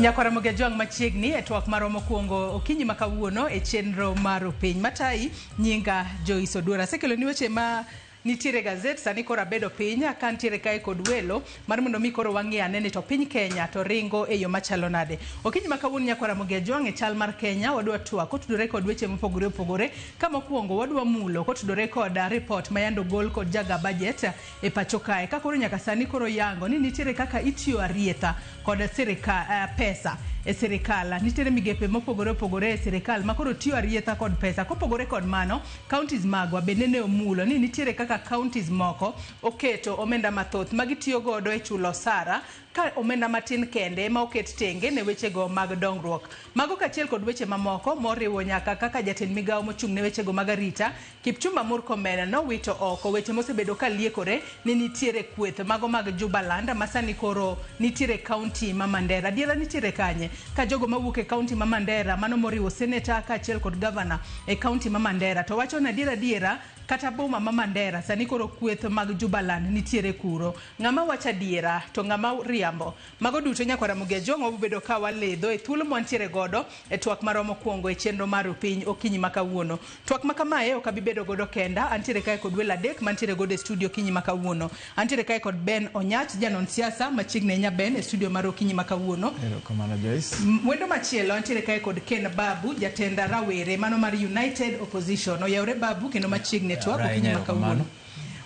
Nyakwara Ramogi Ajwang' machiegni e twak marwa mokwongo okinyi ma kawuono e chenro mar Opiny Matayi. Nyinga Joyce Oduor. Asekeloni weche ma nitiere e gazet sani koro abedo piny ka ntiere kae kod welo mar mondo mi koro wang'i ane ni to piny Kenya to ringo e yo machalo nade. Okinyi ma kawuono Nyakwara Ramogi Ajwang' e chal mar Kenya wadwa twak kotudore kod weche mopogore opogore. Ka mokwongo wadwa mulo kotudore kod report ma yande ogol kod jaga budget e pacho kae ka koro nyaka sani koro yango ni nitiere kaka itiyo arietha kod sirikal, pesa e sirikal. Nitiere migepe mopogore opogore e sirikal ma koro tiyo arietha kod pesa. Kopogore kod mano, counties magwa bende ne omulo ni nitiere kaka counties moko oketo omenda mathoth ma gitiyo godo e chulo osara ka omenda matin kende ema oket tenge ne wechego mag dongruok. Mago kaachiel kod weche mamoko moriwo nyaka kaka jatend migawo mochung' ne wechego mag arita Kipchumba Murkomen nowito oko weche mosebedo ka liekore ni nitiere kweth mago mag Jubaland ma sani koro nitiere kaunti ma Mandera. Adiera nitiere kanye? Ka jogo mawuok e kaunti ma Mandera mano moriwo seneta kaachiel kod gavana e kaunti ma Mandera to wacho ni adiera adiera kata boma ma Mandera sani koro kweth mag Jubaland nitiere kuro. Ng'ama wacho adiera to ng'ama riambo? Mago duto Nyakwar Ramogi Ajwang' wabobedo ka walidho e thuolo mwantiere godo e twak marwa mokwongo e chenro mar Opiny okinyi ma kawuono. Twak ma kamae ok abi bedo godo kenda, antiere kae kod welo adek mantiere godo e studio okinyi ma kawuono. Antiere kae kod Ben Onyach, janon siasa machiegni ahinya Ben e studio mar okinyi ma kawuono. Erokamano Joyce. Wendo machielo antiere kae kod Ken Babu, jatend rawere mano mar United Opposition. Oyawre Babu kendo machiegni e twak okinyi ma kawuono.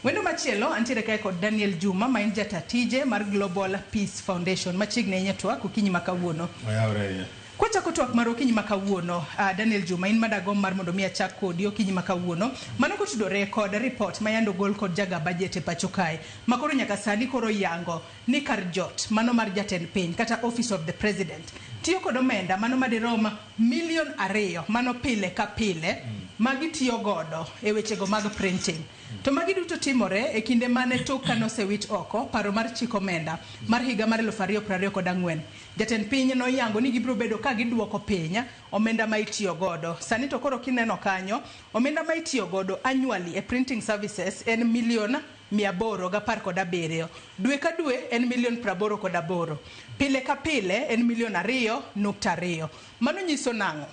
Wendo machielo antiere kae kod Daniel Juma ma en jata tije mar Global Peace Foundation. Machiegni ahinya twak okinyi ma kawuono. Oyawre ahinya. Kwachako twak mar okinyi ma kawuono, Daniel Juma, in madagomb mar mondo mi achak kodi okinyi ma kawuono. Mano kotudore kod report ma yande ogol kod jaga budget e pacho kae, ma koro nyaka sani koro yango ni kar jot mano mar jatend piny kata Office of the President tiyo kod omenda mano madirom milion 2 mano pile ka pile ma gitiyo godo e wechego mag printing. To magi duto timore e kinde mane tok ka nosewit oko paro mar chik omenda mar higa mar 2024. Jatend piny noyango ni gibiro bedo ka giduoko piny omenda ma itiyo godo. Sani to koro kineno kanyo, omenda ma itiyo godo annually e printing services en milion 817. Dwe ka dwe en milion 88. Pile ka pile en milion 2.2. Mano nyiso nang'o?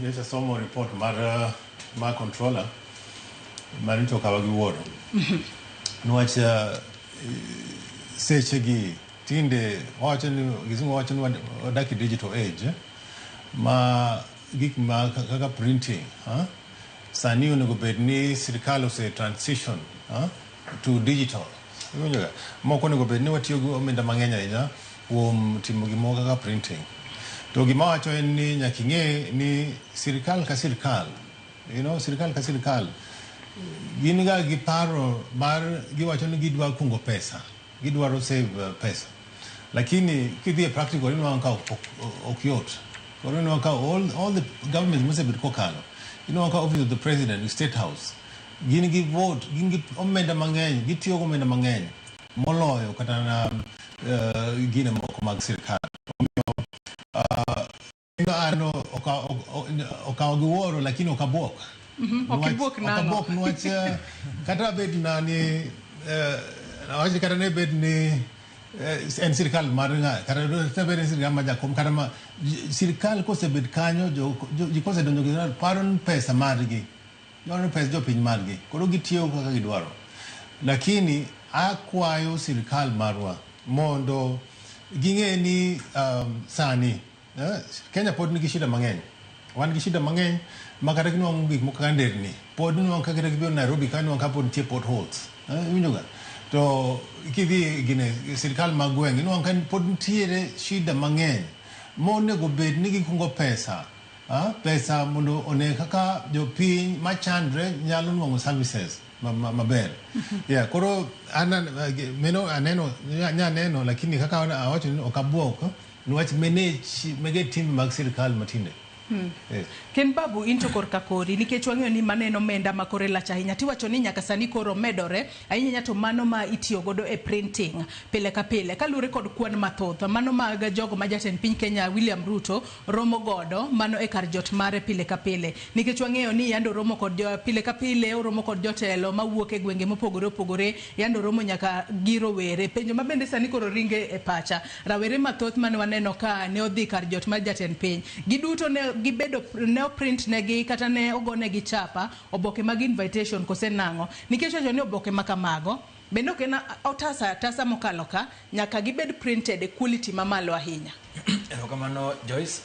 Nyocha somo report mar controller mane to okawa gi wuoro. Niwach seche gi tinde wawacho ni kizungu wacho ni wadak e digital age ma gik ma kaka printing sani onego bed ni sirikal ose transition to digital. Iwinjo ga? Moko onego bed ni watiyo gi omenda mang'eny ahinya kuom timo gimoro kaka printing. To gima wacho en ni nyaka ing'e ni sirikal ka sirikal, sirikal ka sirikal gin ga gi paro mar giwacho ni gidwa kungo pesa, gidwaro save pesa. Lakini kidhi e practical inwang'o ka ok yot. Koro inwang'o ka all the governments mosebet kokalo, inwang'o ka office of the president, state house, gin gi vote, gin gi omenda mang'eny, gitiyo gi omenda mang'eny moloyo kata na gine moko mag sirikal. Omiyo an okawo gi wuoro lakini ok abuok. Ok ibuok nang'o? Ok abuok niwach kata bed na ni awach kata ne bed ni en sirikal mar ng'a, kata ne bed ni sirikal mar Jakom, kata ma sirikal kosebet kanyo, ji kosedonjo gi sirikal paro ni pesa margi, giparo ni pes jopiny margi, koro gitiyo kaka gidwaro. Lakini akwayo sirikal marwa mondo ging'e ni sani Kenya pod nigi shida mang'eny. Wan gi shida mang'eny ma kata kinwang'o gik moko kaka nderni, pod inwang'o ka kata kibiro Nairobi ka inwang'o ka pod nitie potholes. Iwinjo ga? To kidhi gine sirikal mag gweng' inwang'o ka pod nitiere shida mang'eny monego bed ni gikungo pesa. Pesa mondo one kaka jopiny machandre nyalo nwang'o services maber. Yeah, koro an meno aneno, nya neno lakini kaka awacho ni ok abuok niwach manage mege timbe mag sirikal matinde. Eh. Ken Babu, in to korka kori, nikech wang'eyo ni maneno omenda ma kore lach ahinya, tiwacho ni nyaka sani koro medore ahinya ahinya, to mano ma itiyo godo e printing pile ka pile kaluwore kod kwan mathoth mano mag jogo ma jatend piny Kenya William Ruto romo godo mano e kar jot mare pile ka pile, nikech wang'eyo ni yando romo kod jo, pile ka pile oromo kod jotelo mawuok e gwenge mopogore opogore, yando romo nyaka gi rowere. Penjo ma bende sani koro ringe e pacha, rawere mathoth mane waneno ka ne odhi kar jot mar jatend piny, giduto ne gibedo ne oprint negi kata ne ogonegi chapa oboke mag invitation kose nang'o? Nikech wacho ni oboke ma kamago bende ok en otasa atasa mokalo ka, nyaka gibed printed e quality mamalo ahinya. Erokamano, Joyce.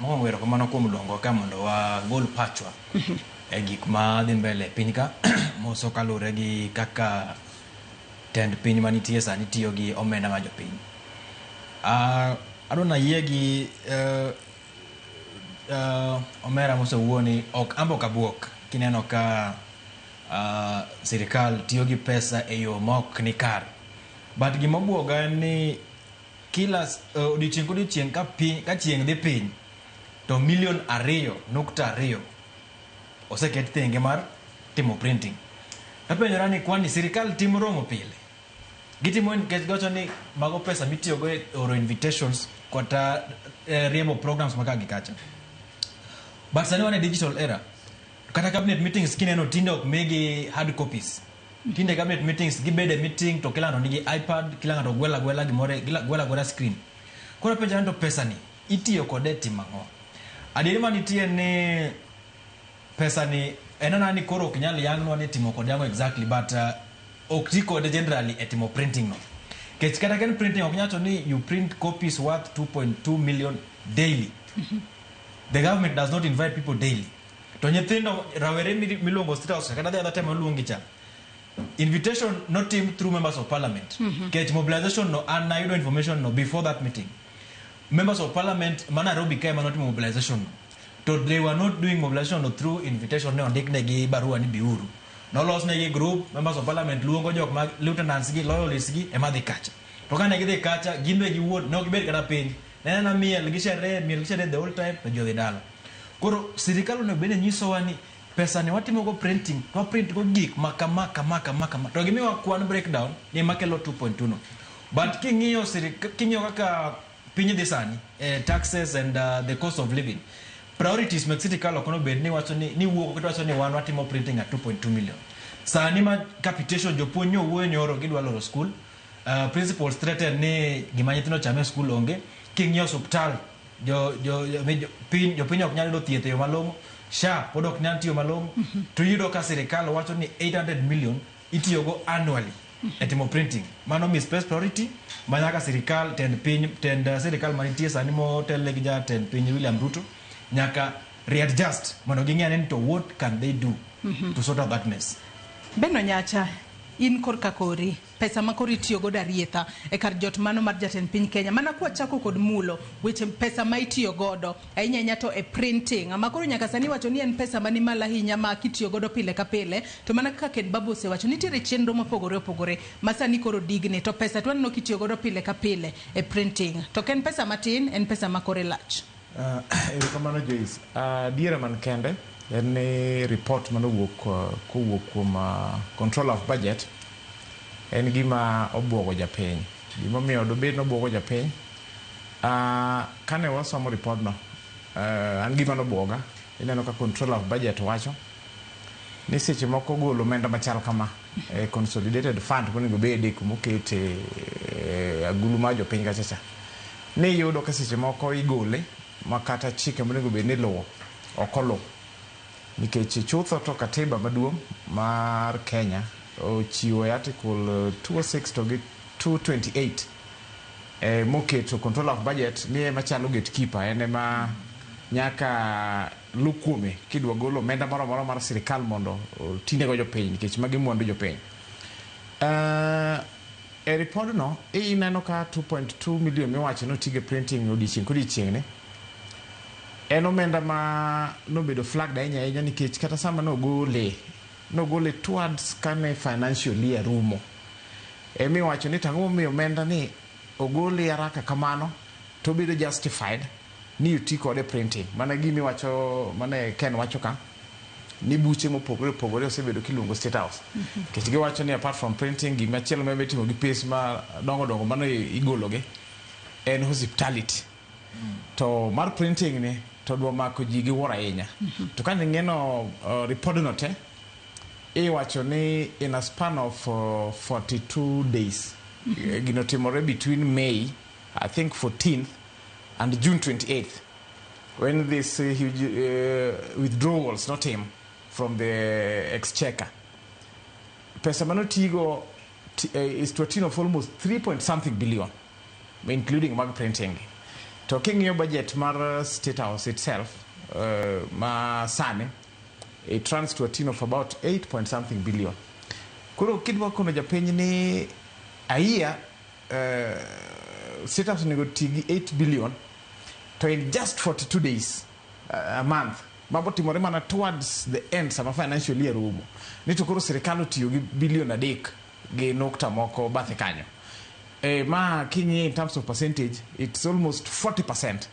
Mokwongo erokamano kuom luongo ka mondo wagol pachwa e gik ma dhi mbele e piny ka, moso kaluwore gi kaka tend piny manitie sani tiyo gi omenda mar jopiny. Adwa nayie gi omera mosewuo ni ok ambo ok abuok kineno ka sirikal tiyo gi pesa e yo ma ok ni kare. But gima obuoga en ni kila odiochieng' kodiochieng' ka piny ka chieng' dhi piny to milion 2.2 oseket tenge mar timo printing. Tapenjora ni kwani sirikal timo romo pile? Gitimo nikech giwacho ni mago pesa mitiyogo e oro invitations kata riembo programs ma ka gi kacha. But sani wan e digital era. Kata cabinet meetings kineno tinde ok migi hard copies. Tinde cabinet meetings gibedo e meeting to kila ng'ato nigi iPad, kila ng'ato gwelo agwela gimoro, gwelo agwela screen. Koro apenjora ni to pesa ni itiyo kode e timo ang'o? Adieri manitie ni pesa ni en ana ni koro ok nyal yangnwa ni timo kode ang'o exactly, but ok ti kode generally e timo printing no. Kech kata ka en printing, ok nyal wacho ni you print copies worth 2.2 million daily. The government does not invite people daily. To nyithindo rawere miluongo State House kata the other time oluongi cha, invitation notim through members of parliament. Kech mobilization no, an nayudo information no before that meeting. Members of parliament ma Nairobi kae manotimo mobilization no, to they were not doing mobilization no through invitation ne ondiknegi barua ni biuru. Nolos negi group, members of parliament luongo jok ma lieutenants gi, loyalists gi ema dhi kacha. To kane gidhi kacha, gin be giwuon ne ok gibed kata piny, ne nena miel gi sherehe, miel gi sherehe the whole time, to ji odhi dala. Koro sirikal onego bed ni nyisowa ni pesa ni watimo go printing to waprint go gik ma kama kama kama kama, to gimiwa kwan breakdown ni makelo 2.2 no. But king'iyo kaka piny dhi sani, taxes and the cost of living, priorities mag sirikal ok onego bed ni wacho ni wuok kata wacho ni wan watimo printing at 2.2 million sani ma capitation. Jopuonj nyowuoyo nyoro gidwa loro school, principals threaten ni gima nyithindo chame e school onge. King'iyo osuptal, jo piny jopiny ok nyal yudo thieth e yo malong'o, SHA pod ok nyal tiyo malong'o, to iyudo ka sirikal wacho ni 800 million itiyogo annually e timo printing. Mano misplaced priority ma nyaka sirikal, tend piny, tend sirikal manitie sani motelne gi jatend piny William Ruto nyaka readjust mondo ging'e ane ni to what can they do to sort out that mess. Beno Nyacha, in korka kori, pesa ma koro itiyo godo arietha e kar jot mano mar jatend piny Kenya, mana kwachako kod mulo weche pesa ma itiyo godo ahinya ahinya to e printing ma koro nyaka sani wacho ni en pesa mani malo ahinya ma kitiyo godo pile ka pile, to mana kaka Ken Babu osewacho, nitiere chenro mopogore opogore ma sani koro digni, to pesa to waneno kitiyo godo pile ka pile e printing, to ok en pesa matin, en pesa ma kore lach. Erokamano, Joyce. Adiera man kende en ni report manowuok kowuok kuom controller of budget en gima obuogo japiny. Gimomiyo dobed nobuogo japiny, kane wasomo report no, an gima nobuoga, ineno ka controller of budget wacho ni seche moko golo omenda machal kama e consolidated fund monego bede kumokete agulu mar jopiny kacha cha, ni iyudo ka seche moko igole ma kata chike monego bed ni iluwo ok oluw, nikech chutho to katiba maduong' mar Kenya ochiwo e article 206 to gi 228 moketo controller of budget ni ema chalo gatekeeper, en ema nyaka lu kuome kidwa golo omenda moro amora mar sirikal mondo otinego jopiny, nikech magi mwandu jopiny. E ripodno ineno ka 2.2 million miwacho ni otige printing odiochieng' kodiochieng' ni en omenda ma nobedo flagged ahinya ahinya, nikech kata sama nogole, nogole towards kane financial year rumo, emiwacho ni tang'o momiyo omenda ni ogole haraka kamano to obedo justified. ni oti kode printing. Mana gimi wacho, mane Ken wacho ka, ni buche mopogore opogore osebedo kiluongo State House. Nikech giwacho ni apart from printing, gimachielo ma itimo gi pes ma dongo dongo mano igologi en hospitality. To mar printing ni to dwa mako ji gi wuoro ahinya. To ka ning'eno report no te, iwacho ni in a span of 42 days, gino timore between May, I think, 14th and June 28th, when this huge withdrawals notim from the exchequer. Pesa manotigo is to a tune of almost 3 point something billion, including mag printing. To king'iyo budget mar State House itself, ma sani, it runs to a tune of about 8 point something billion. Koro kidwa kono japiny ni aia State House onego ti gi 8 billion to in just 42 days, a month mabo timore mana towards the end sama financial year rumo, ni to koro sirikal otiyo gi bilion 3 gi nukta moko bathe kanyo. Ma king'iye in terms of percentage, it's almost 40%.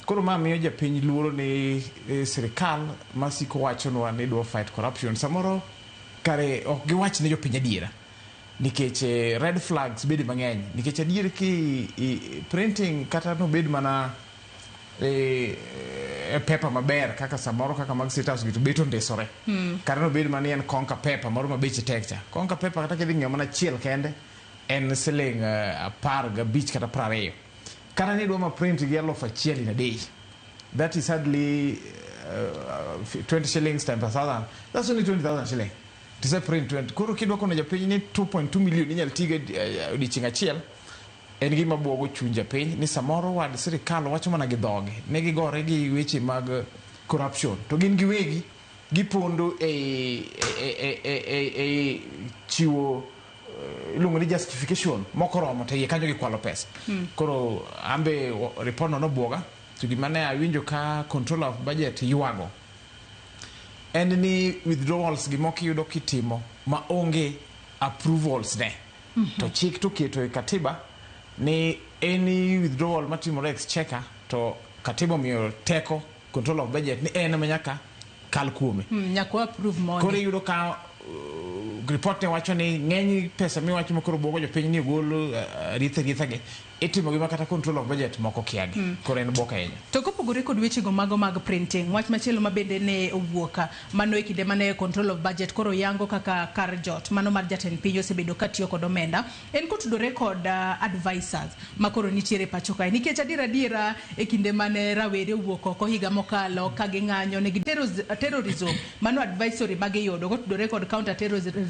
Koro ma miyo japiny luoro ni sirikal masiko wachonwa ni dwa fight corruption, samoro kare ok giwach ne jopiny adiera, nikech red flags bede mang'eny. Nikech adier ki printing kata nobed mana e paper maber kaka samoro kaka mag State House gi to bet ondisore, kata nobed mana ni en conker paper moro ma beche tek cha. Conker paper kata kidhi ng'iewo mana achiel kende en siling 15 kata 20. Kata ni idwa ma print gi 1000 in a day, that is hardly 20 shillings times 1000, that's only 20,000 shilling to say print 20. Koro kidwa kono japiny ni 2.2 million inyal tigo e odiechieng' achiel, en gima buogo chuny japiny ni samoro wad sirikal wacho mana gi dhogi ne gigore gi weche mag corruption, to gin giwegi gipondo e chiwo iluongo ni justification mokoromo, to iye kanyo gikwalo pesa. Koro ambe report no nobuoga. To gima ne awinjo ka controller of budget ywago en ni withdrawals gimoko iyudo kitimo ma onge approvals ne. To chik to keto e katiba ni any withdrawal matimore exchequer, to katiba omiyo teko control of budget ni en ema nyaka kal kuome. Nyaka wa approve mondi. Koro iyudo ka report ne wacho ni ng'eny pesa miwacho ma koro buogo jopiny ni ogol rithe rithe gi itimo gi ma kata control of budget moko kiagi. Koro en buok ahinya. To kopogore kod wechego mago mag printing, wach machielo ma bende ne owuok mano e kinde mane control of budget koro yango kaka kar jot mano mar jatend piny osebedo katiyo kod omenda, en kotudore kod advisors ma koro nitiere pacho kae. Nikech adier adiera e kinde mane rawere owuok oko higa mokalo ka ging'anyo ne gi terrorism, mano advisory magiyudo kotudore kod counter terrorism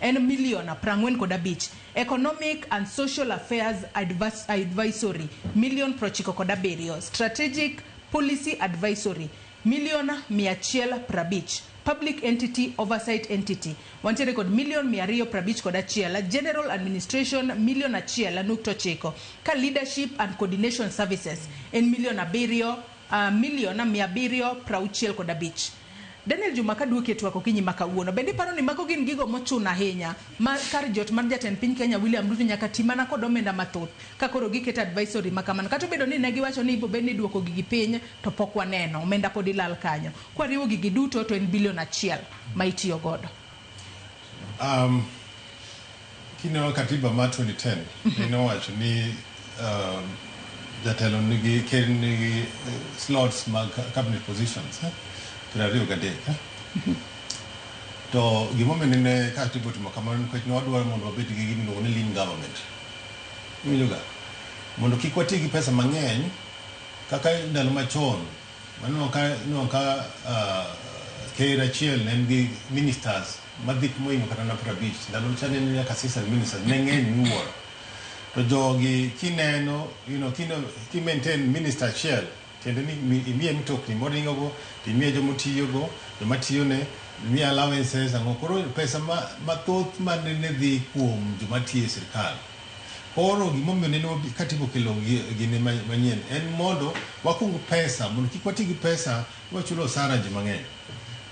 en milion 45. Economic and social affairs advisory milion 97. Strategic policy advisory milion 150. Public entity oversight entity wantiere kod milion 251. General administration milion 1.9. Ka leadership and coordination services en milion 7, milion 765. Daniel Juma, kaduoki e twak okinyi ma kawuono, bende iparo ni mago gin gigo mochuno ahinya ma kar jot mar jatend piny Kenya William Ruto nyaka ti mana kod omenda mathoth ka koro giketo advisory ma kamano, kata obedo ni ne giwacho ni ibiro bed ni iduoko gigi piny, to pok waneno omenda pod ilal kanyo? Kwariwo gigi duto to en bilion 1 ma itiyo godo. Kineno katiba mar 2010 nowacho ni jatelo nigi, ker nigi slots mag cabinet positions 23. To gimomiyo nene katiba otimo kamano nikech ne wadwaro mondo wabed gi gima iluongo ni lean government. Iwinjo ga? Mondo kik wati gi pesa mang'eny kaka ndalo machon maneno ka ker achiel ne en gi ministers madhi mohingo kata na 50. Ndalo cha ne en nyaka assistant ministers ne ng'eny miwuoro. To jogi kineno, ki maintain minister achiel, tiende ni imiye mtokni moringogo, to imiye jomotiyogo, joma tiyone, imiye allowances ang'o. Koro pesa mathoth manene dhi kuom joma tiyo e sirikal. Koro gimomiyo nene katiba okelo gine manyien en mondo wakung pesa, mondo kik wati gi pesa wachulo osara ji mang'eny.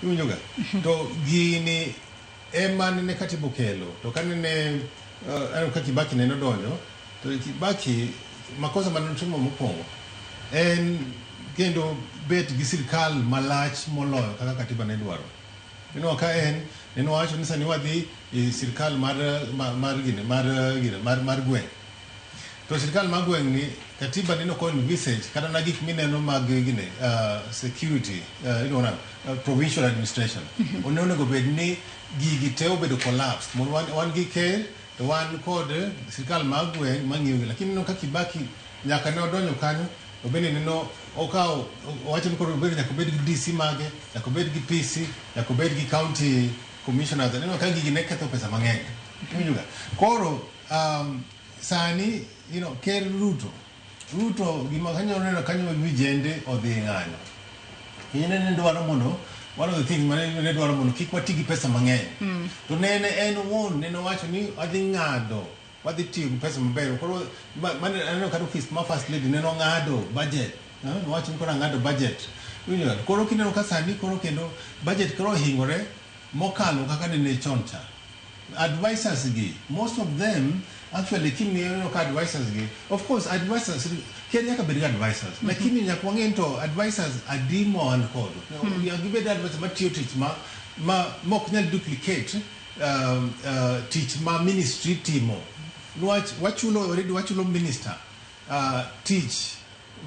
Iwinjo ga? To gini ema nene katiba okelo. To kanene aneno ka Kibaki nene odonjo, to Kibaki makosa mane otimo mokwongo en kendo bet gi sirikal malach moloyo kaka katiba ne dwaro. Ineno ka en nene wacho ni sani wadhi e sirikal mar mar gine mar gine mar gweng'. To sirikal mar gweng' ni katiba neno ko envisage kata na gik mineno mag gine security, iluongo nang'o, provincial administration. Onego bed ni gigi te obedo collapsed mondo wan gi ker to wan kod sirikal mar gweng' mang'iyo gi. Lakini ineno ka Kibaki nyaka ne odonjo kanyo to bende neno okawo owacho ni koro obed nyaka obed gi DC mage, nyaka obed gi PC, nyaka obed gi county commissioners. Ineno ka gigi ne ketho pesa mang'eny. Iwinjo ga? Koro sani ker Ruto gima kanyo neno kanyo vijende odhi ng'anyo. Ne dwaro mondo one of the things mane ne dwaro mondo kik wati gi pesa mang'eny. To nene en owuon nene owacho ni wadhi ng'ado, wadhi tiyo gi pesa maber. Koro mane aneno kata ofis ma first lady nene ong'ado budget. Nowacho ni koro ang'ado budget. Iwinjo ga? Koro kineno ka sani koro kendo budget koro ohingore mokalo kaka nene chon cha. Advisors gi, most of them actually kineno ka advisors gi, of course advisors ker nyaka bed gi advisors. Lakini nyaka wang'e ni to advisors adi ma wan kodo. Nyaka gibed advisors matiyo tich ma mok nyal duplicate tich ma ministry timo. Niwach wachulo already wachulo minister tich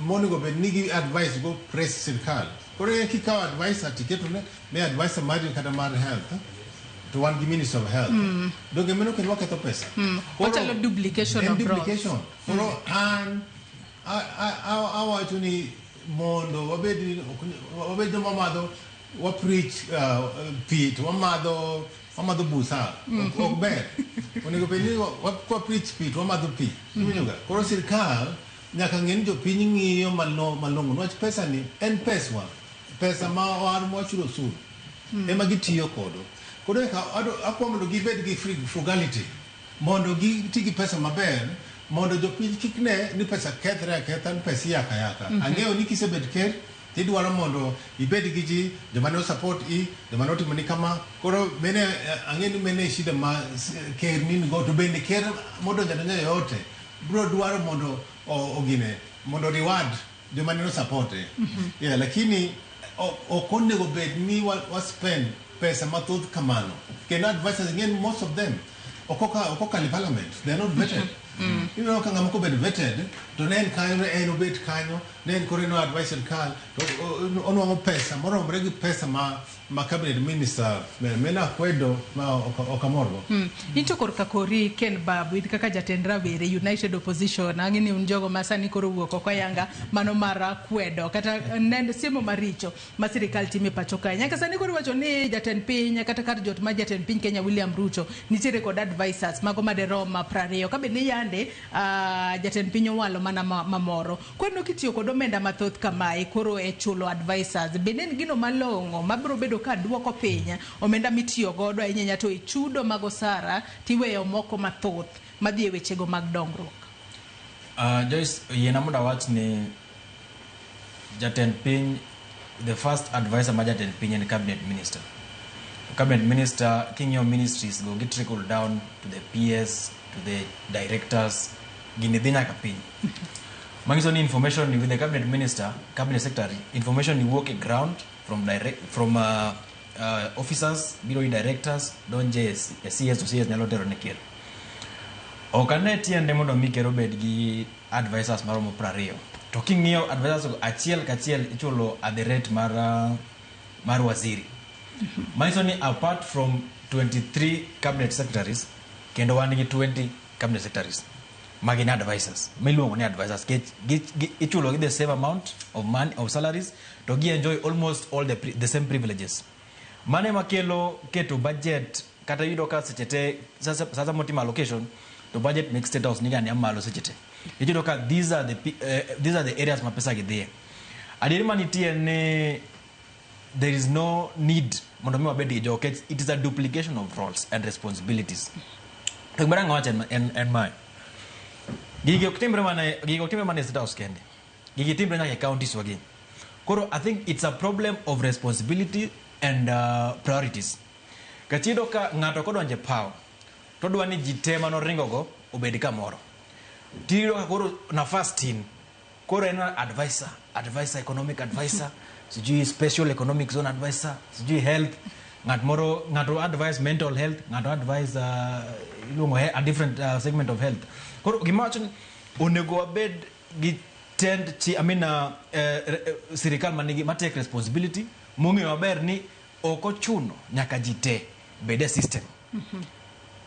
monego bed ni gi advice go press sirkal. Koro kikawo advisor tiketo ne advisor mari kata mar health to wan gi minister of health. Donge mano kendo waketho pesa. Koro Ochalo duplication en of roles. Duplication. Koro an awacho ni mondo wabed joma madho wa preach pi to wamadho busa ok ber. Onego bed ni wa preach pi to wamadho pi. Iwinjo ga? Koro sirkal nyaka ng'e ni jopiny ng'iyo malong'o niwach pesa ni en peswa. Pesa ma wan mwachulo osuru ema gitiyo kodo. Koro eka akwa mondo gibed gi frugality mondo giti gi pesa maber mondo jopiny kik ne ni pesa kethre aketha, ni pesa iyako ayaka. Ang'eyo ni kisebet ker tidwaro mondo ibed gi ji joma ne support i joma ne otimo ni kama. Koro mene ang'e ni mene shida ma ker ni go to bende ker modonjo adonja yote biro dwaro mondo ogine mondo reward joma ne support e. Yeah, lakini ok onego bed ni wa spend pesa mathoth kamano. Kendo advisors ng'en most of them ok okalo e parliament, they are not vetted. Ineno ka ng'ama kobed vetted to ne en kanyo, ne en obet kanyo, ne en koro en advice sirkal to onwang'o pesa moromore gi pesa ma cabinet minister mena akwedo ma ok amorgo. Into korka kori Ken Babu, in kaka jatend rawere United Opposition, ang'e ni un jogo ma sani koro wuok oko ayanga mano mar kwedo kata nend siemo maricho ma sirikal timo e pacho kae. Nyaka sani koro iwacho ni jatend piny kata kar jot mar jatend piny Kenya William Ruto nitiere kod advisors mago maderom 20 ka bed ni yande jatend piny owalo mana mamoro. Koro kitiyo kod omenda mathoth kamae koro e chulo advisors, bende en gino malong'o mabiro bedo ka duoko piny omenda mitiyo godo ahinya ahinya to e chudo mag osara tiweyo moko mathoth madhi e wechego mag dongruok? Joyce, yiena mondo awach ni jatend piny, the first advisor ma jatend piny en cabinet minister. Cabinet minister king'iyo ministries go gi trickle down to the PS, to the directors, gini dhi nyaka piny. Manyiso ni information ni with the cabinet minister, cabinet secretary, information ni wuok e ground from direct, from officers, biro i directors, donje e CS to CS nyalo tero ne ker. Ok ane tiende mondo mi ker obed gi advisors maromo 20. To king'iyo advisors go achiel kachiel ichulo at the rate mar waziri. Manyiso ni apart from 23 cabinet secretaries, kendo wan gi 20 cabinet secretaries ma gin advisors miluongo ni advisors ichulo gi the same amount of money of salaries to gi enjoy almost all the same privileges. Mano ema kelo keto budget kata yudo ka seche te sasa motimo allocation to budget mek State House niga ni malo seche te. Iyudo ka these are the areas ma pesa gi dhiye. Adieri manitie ni there is no need mondo mi wabed gi jogo nikech it is a duplication of roles and responsibilities. To gima dang' awach en mae. Gigi ok timre mana e State House kende. Gigi timre nyaka e counties wagi. Koro I think it's a problem of responsibility and priorities. Kachiyudo ka ng'ato kodonjo e power, to odwa ni ji te manoringo go obed kamoro. Tiyudo ka koro nafas tin. Koro en advisor, advisor, economic advisor, sijui special economic zone advisor, sijui health. Ng'at moro, ng'ato advise mental health, ng'ato advise iluongo a different segment of health. Koro gima wacho ni onego wabed gi tend chi, I mean, sirikal manigi ma take responsibility, mong'eyo maber ni ok ochuno nyaka ji te bed e system.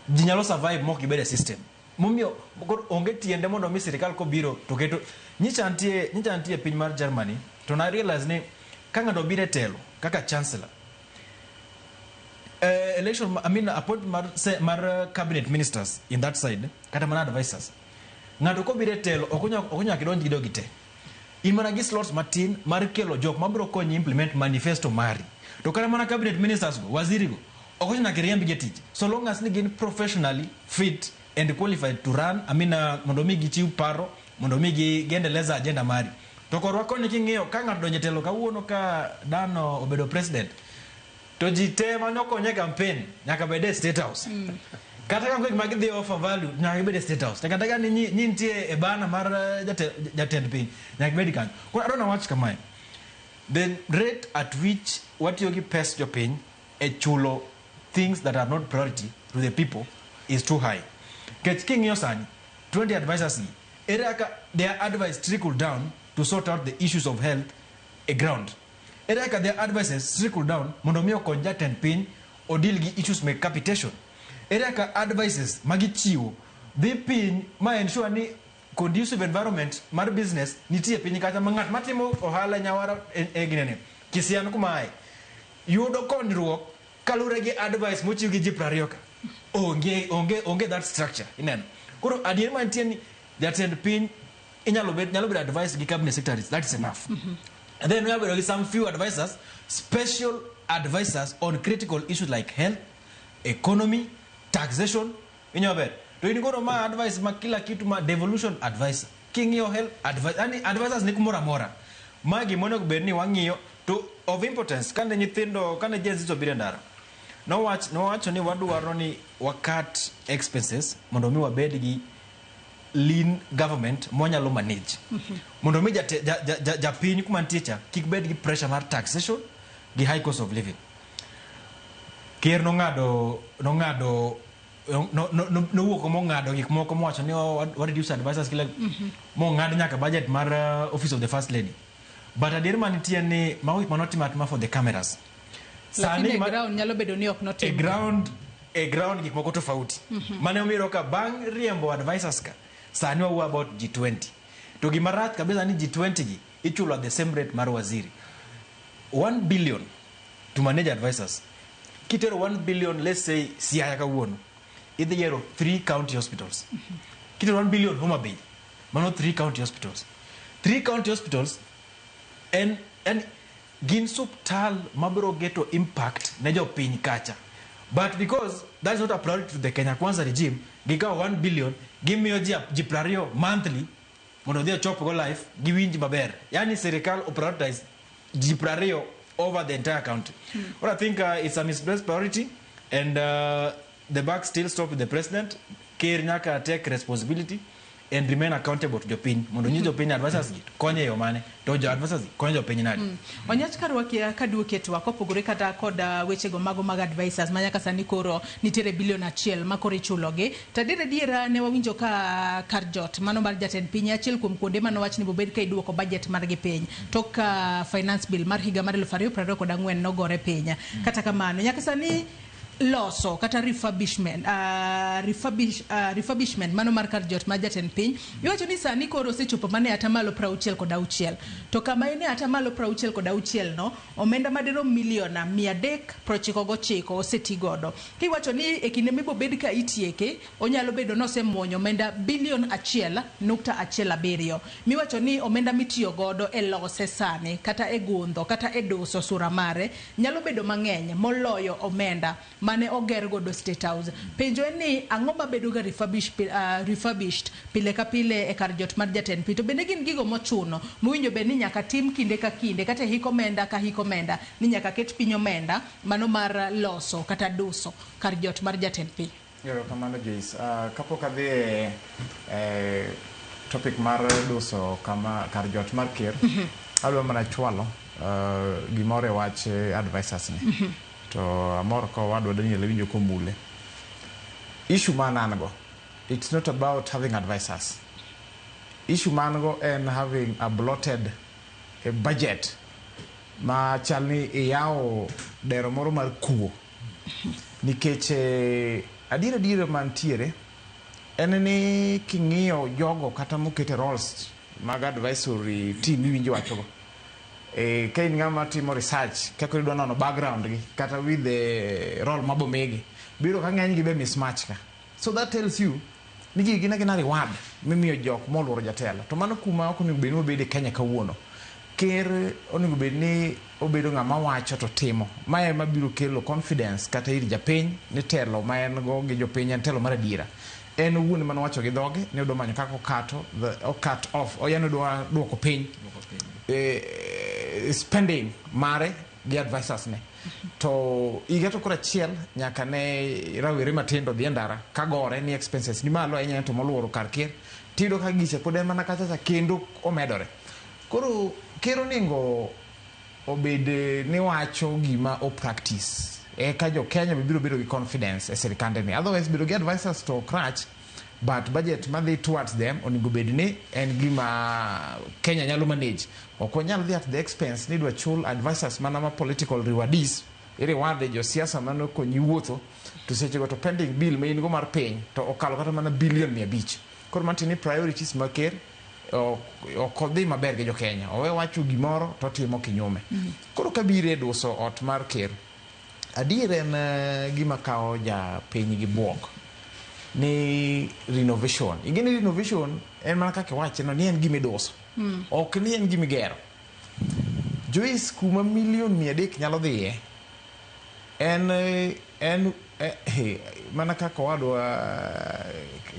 Ji nyalo survive mok gibed e system. Momiyo koro onge tiende mondo mi sirikal kobiro to keto. Nyicha nitie piny mar Germany to na realize ni ka ng'ato obiro e telo kaka chancellor, election, I mean, appointment mar cabinet ministers in that side, kata mana advisors, ng'ato kobiro e telo ok onyal kidonj gi dogi te. In mana gi slots matin mar kelo jok mabiro konyi implement manifesto mari. To kata mana cabinet ministers go, waziri go, ok ochuno nyaka iriembgi e tich so long as ni gin professionally fit and qualified to run, I mean, mondo mi gichiw paro mondo mi giendeleza agenda mari. To korwa koni king'iyo ka ng'ato donjo e telo kawuono, ka Dano obedo president, to ji te mane okonye e campaign nyaka bed e State House. Kata ka gik ma gidhi offer value, nyaka gibed e State House. Kata ka ni nitie e bana mar jatend piny, nyaka gibed kanyo. Koro adwa nawach kamae: the rate at which watiyo gi pes jopiny e chulo things that are not priority to the people is too high. Nikech king'iyo sani 20 advisors gi, ere kaka their advice trickle down to sort out the issues of health e ground? Ere kaka their advices trickle down mondo mi okony jatend piny odeal gi issues mag capitation? Ere kaka advices magichiwo dhi piny ma ensure ni conducive environment mar business nitie piny kacha, ma ng'at matimo ohala Nyawara e ginene Kisian kuma ae yudo konyruok kaluwore gi advice mochiw gi ji 20 ka? Onge, onge, onge that structure. Ineno, koro adier mantie ni jatend piny inyalo bed, nyalo bedo advice gi cabinet secretaries, that is enough. And then we bedo gi some few advisors, special advisors on critical issues like health, economy, taxation. Inyalo ber to in koro ma advice ma kila kitu, ma devolution advisor, king'iyo health advice, yani advisors ni kumoro amora. Ma gima onego bed ni wang'iyo to of importance. Kane nyithindo, kane Gen Z obiro e ndara, nowacho ni wadwaro ni wacut expenses mondo mi wabed gi lean government mwanyalo manage, mondo mi japiny kuma nitie cha kik bed gi pressure mar taxation gi high cost of living. Ker nong'ado nowuok mong'ado gik moko, mowacho ni, "Oh, wa reduce advisors kila," mong'ad nyaka budget mar office of the first lady. But adier manitie ni mago gik manotimo atima for the cameras. Lakini e gima- ground nyalo bedo ni ok e notim. ground gik moko tofauti. Mane omiyo ka bang' riembo advisors ka sani wawuoyo about G20, to gima rach kabisa ni G20 gi ichulo at the same rate mar waziri. 1 billion to manage advisors. Kitero 1 billion, let's say Siaya kawuono, idhi gero 3 county hospitals. Kitero 1 billion Homa Bay, mano 3 county hospitals. 3 county hospitals en gin suptal mabiro geto impact ne jopiny kacha. But because that is not a priority to the Kenya Kwanza regime, gikawo 1 billion gimiyo ji 20 monthly mondo odhi ochop go life giwinj maber. Yani sirikal oprioritize ji 20 over the entire country. Well, I think it's a misplaced priority and the buck still stop with the president. Ker nyaka take responsibility and remain accountable to jopiny mondo nyis jopiny advisors gi konyo e yo mane, to jo advisors gi konyo jopiny nade. Onyach karwakia kaduoke twak kopogore kata kod wechego mago mag advisors ma nyaka sani koro nitiere bilion 1 ma koro ichulogi. To adier adiera ne wawinjo ka kar jot mano mar jatend piny, achiel kuom kuonde manowach ni bobed ka iduoko budget margi piny tok ka finance bill mar higa mar 2024 nogore piny. Kata kamano, nyaka sani loso kata refurbishment mano mar kar jot mar jatend piny iwacho ni sani koro osechopo mana e 66%. To kama en e 66% no, omenda madirom milion 399 oseti godo. Kiwacho ni e kinde mibobed ka itieke, onyalo bedo nosemuonyo omenda bilion 1.17. Miwacho ni omenda mitiyo godo e lose sani, kata e gundho, kata e duso sura mare, nyalo bedo mang'eny moloyo omenda mane oger godo State House. Penjo en ni ang'o mabedo ga refurbished pile ka pile e kar jot mar jatend piny? To bende gin gigo mochuno mowinjo bed ni nyaka tim kinde ka kinde, kata e hik omenda ka hik omenda, ni nyaka ket piny omenda mano mar loso kata duso kar jot mar jatend piny? Erokamano, Joyce. Kapok adhi e topic mar duso kama kar jot mar ker, adwa mana chwalo gimoro e wach advisors ni. To amor ka owadwa Daniel awinjo komule. Issue man an go, it's not about having advisors. Issue man go en having a bloated a budget ma chal ni iyawo dero moro mar kuo. Nikech adier adier mantiere en ni king'iyo jogo kata mokete roles mag advisory team miwinjo wachogo, ka in ng'ama timo research kaka idwa nono background gi kata with the role mabomigi biro ka ng'eny gi be mismatch ka, so that tells you ni gigi gin agina reward mimiyo jok moluoro jatelo. To mano kuma ok onego bed ni wabede Kenya kawuono. Ker onego bed ni obedo ng'ama wacho to timo. Mae ema biro kelo confidence kata ir japiny ni telo ma en go gi jopiny en telo mar adiera. En owuon ema nowacho gi dhoge ni odwa manyo kaka okato o cut off, yani odwa duoko piny spending mare gi advisors ne. To higa to koro achiel nyaka ne rawere matindo dhi e ndara ka gore ni expenses ni malo ahinya to moluoro kar ker, tiyudo ka gicha pod en mana kachacha kendo omedore. Koro ker onego obed ni wacho gima o practice eka jo Kenya be biro bedo gi confidence e sirikande ni. Otherwise bedo gi advisors to ok rach, but budget madhi towards them onego bed ni en gima Kenya nyalo manage. Ok wanyal dhi at the expense ni idwa chul advisors mana ma political rewardees, ireward josiasa mano konyi wuotho, to sechego to pending bill ma in go mar piny to okalo kata mana billion 500. Koro mantie ni priorities ma ker ok odhi maber gi jo Kenya. Owe wacho gimoro to otimo kinyume. Koro kabiro e duso ot mar ker, adier en gima kawo japiny gi buok ni renovation. Ing'e ni renovation en mana kaka iwache no ni en gima iduso. Ok ni en gima igero. Joyce, kuma milion 300 nyalo dhiye en mana kaka owadwa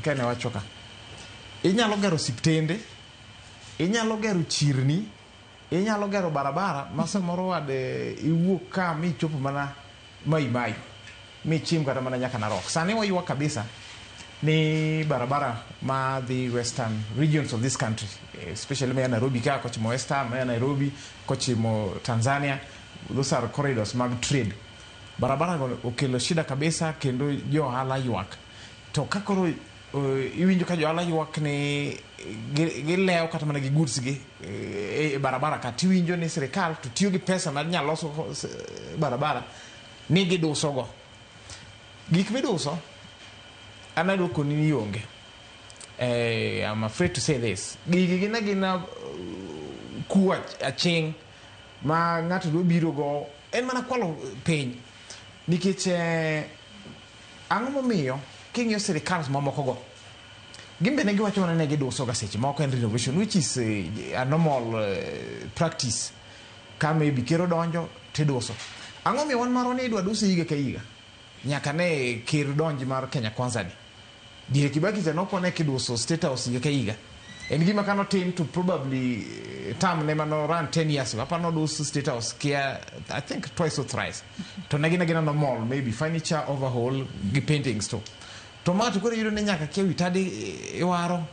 kane wacho ka. Inyalo gero osiptende, inyalo gero chirni, inyalo gero barabara ma samoro wade iwuok ka michopo mana Mai Mahiu michim kata mana nyaka Narok. Sani waywak kabisa ni barabara ma dhi western regions of this country, especially maya Nairobi ka kochimo western, maya Nairobi kochimo Tanzania, those are corridors mag trade. Barabara go okelo shida kabisa kendo jo ohala ywak. To ka koro iwinjo ka jo ohala ywak ni gilewo kata mana gi goods gi e barabara ka, tiwinjo ni sirikal to tiyo gi pesa mar nyalo loso barabara ni giduso go. Gik miduso an adwa koni ni onge. I'm afraid to say this. Gigi gin agina kuo aching' ma ng'ato dwa biro go en mana kwalo piny. Nikech ang'o momiyo king'iyo sirikal mamoko go, gin be ne giwacho mana ni giduso ga seche moko en renovation, which is a normal practice. Ka maybe ker odonjo tiduso. Ang'o miyo wan marwa ni idwa duso higa ka higa? Nyaka ne ker donji mar Kenya Kwanza ni. Diere Kibaki cha nokone kiduso State House higa ka higa. En gima kanotim to probably term ne mano run 10 years ago. Aparo noduso State House kia, I think twice or thrice. To ne gin agina normal, maybe furniture overhaul gi paintings to. To ma to koro iyudo ni nyaka kia wi tadi iwaro,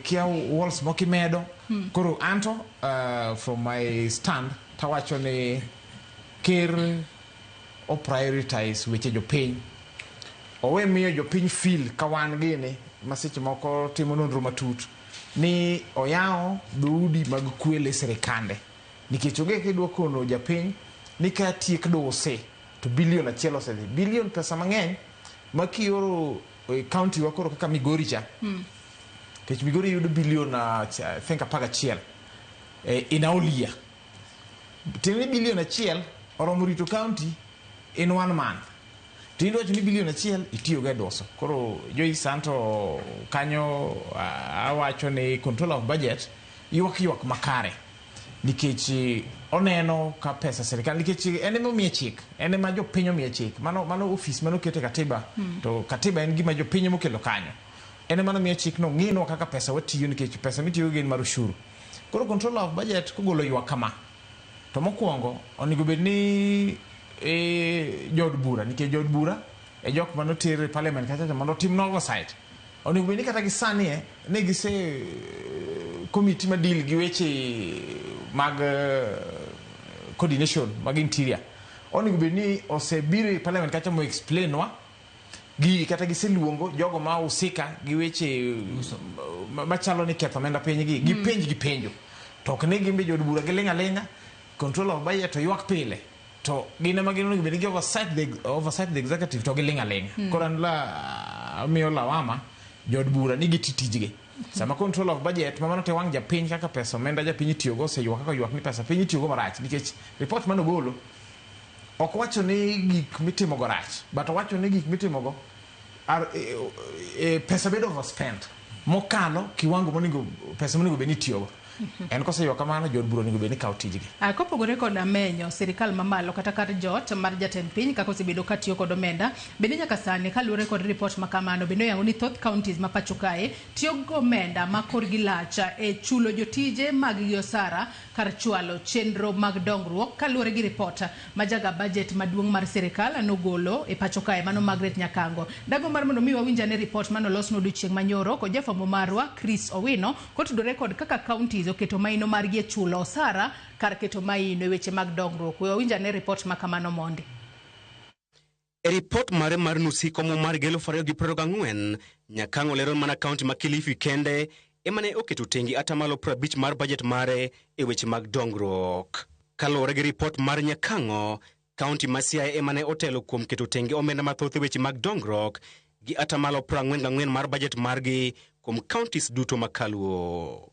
kia walls moko imedo. Koro anto from my stand tawacho ni ker o prioritize weche jopiny. Owe miyo jopiny feel ka wan gini ma seche moko timo nonro matut ni oyawo dhoudi mag kwele sirikande. Nikech onge kaka idwa kono japiny ni ka tiek duse to bilion achiel osedhi. Bilion pesa mang'eny ma kioro e county wa koro kaka Migori cha. Nikech Migori yudo bilion I think 11 in a whole year. Tiende ni bilion achiel oromo rito county in 1 month. To iwacho ni bilion achiel itiyogo e duso. Koro Joyce anto kanyo awacho ni controller of budget ywak ywak makare. Nikech oneno ka pesa sirikal, nikech en ema omiye chik, en ema jopiny omiye chik. Mano ofis mano okete katiba, to katiba en gima jopiny ema okelo kanyo. En ema nomiye chik no ng'inwa kaka pesa watiyo, nikech pesa mitiyogo gin mar ushuru. Koro controller of budget kogolo ywak kama, to mokwongo onego bed ni jood bura, nikech jood bura e jok manoter e parliament kacha mondo otim oversight. Onego bed ni kata gi sani ne gise komiti ma deal gi weche mag coordination mag interior. Onego bed ni osebiro e parliament kacha mo explain wa gi kata giseluongo jogo ma husika gi weche machalo ni ketho omenda piny gi gipenj gi penjo. To ok ni gin be jood bura giling' aling'a, control of budget to ywak pile. To gin ema gin onego bed ni gi oversight the executive to giling' aling'a. Koro an la amiyo lawama jood bura ni giti tijgi. Sama control of budget ma mano te wang' japiny kaka pesa omenda japiny itiyogo oseywak kaka oywak ni pesa piny itiyogo marach nikech report manogolo ok owacho ni gik mitimogo rach, but owacho ni gik mitimogo are, pesa bedo overspent mokalo kiwango monego pesa monego bed ni itiyogo. En koseywak kamano, jood bura onego bed ni kawo tijgi. Kopogore kod amenyo sirikal mamalo kata kar jot mar jatend piny kaka osebedo ka tiyo kod omenda, bende nyaka sani kaluwore kod ripot ma kamano bende oyango ni thoth counties ma pacho kae tiyo gi omenda ma korgi lach e chulo jotije mag gi osara kar chwalo chenro mag dongruok kaluwore gi ripot ma jaga budget maduong' mar sirikal nogolo e pacho kae, mano Margaret Nyakango. Dago mar mondo mi wawinj ane ripot manolosno odiochieng' manyoro kod jafwambo marwa Chris Owino kotudore kod kaka counties oketo maino margi e chulo osara kar keto maino e weche mag dongruok. We wawinj ane ripot ma kamano mondi. E ripot mare mar nus hik omuom mar 2024, Nyakang'o lero mana kaunti ma Kilifi kende ema ne oketo tenge 50% mar bajet mare e weche mag dongruok. Kaluwore gi ripot mar Nyakang'o, kaunti ma Siaya ema ne otelo kuom keto tenge omenda mathoth e weche mag dongruok gi 44% mar bajet margi kuom counties duto ma kaluo.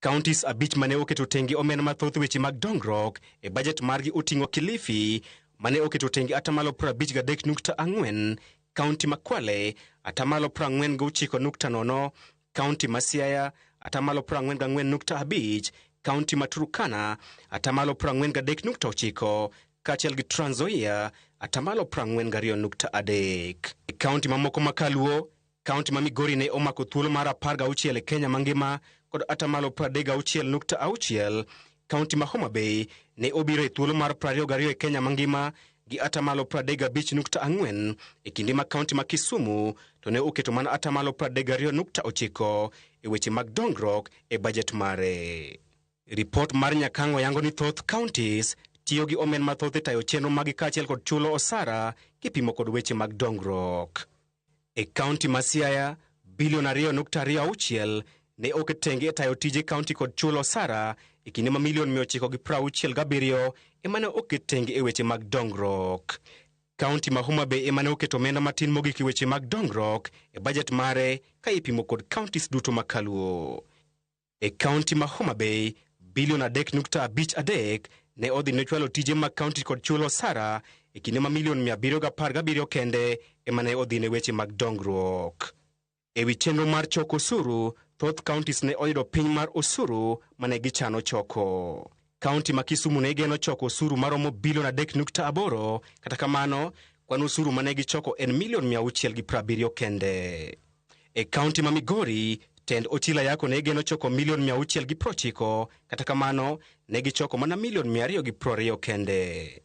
Counties abich mane oketo tenge omenda mathoth e weche mag dongruok e bajet margi oting'o Kilifi mane oketo tenge 53.4%, kaunti ma Kwale 49.0%, kaunti ma Siaya 44.5%, kaunti ma Turkana 43.9%, kaachiel gi Trans Nzoia 42.3%. E kaunti mamoko ma kaluo, kaunti ma Migori ne omako thuolo mar 16 e Kenya mangima kod 36.6%. Kaunti ma Homa Bay ne obiro e thuolo mar 22 e Kenya mangima gi 35.4%, e kinde ma kaunti ma Kisumu to ne oketo mana 32.9% e weche mag dongruok e bajet mare. Ripot mar Nyakang'o yango ni thoth counties tiyo gi omenda mathoth e tayo chenro magi kaachiel kod chulo osara kipimo kod weche mag dongruok. E kaunti ma Siaya, bilion 2.26 ne oket tenge e tayo tije kaunti kod chulo osara, e kinde ma milion 967 ema ne oket tenge e weche mag dongruok. Kaunti ma Homa Bay ema ne oketo omenda matin mogik e weche mag dongruok e bajet mare ka ipimo kod counties duto makaluo. E kaunti ma Homa Bay, bilion 3.53 ne odhi ne chwalo tije mag kaunti kod chulo osara, e kinde ma milion 717 kende ema ne odhi ne weche mag dongruok. E wi chenro mar choko osuru, thoth counties ne oyudo piny mar osuru mane gichano choko. Kaunti ma Kisumu ne geno choko osuru maromo bilion 3.8, kata kamano, kwan osuru mane gichoko en milion 670 kende. E kaunti ma Migori, tend Ochila Yako ne geno choko milion 690, kata kamano, ne gichoko mana milion 220 kende.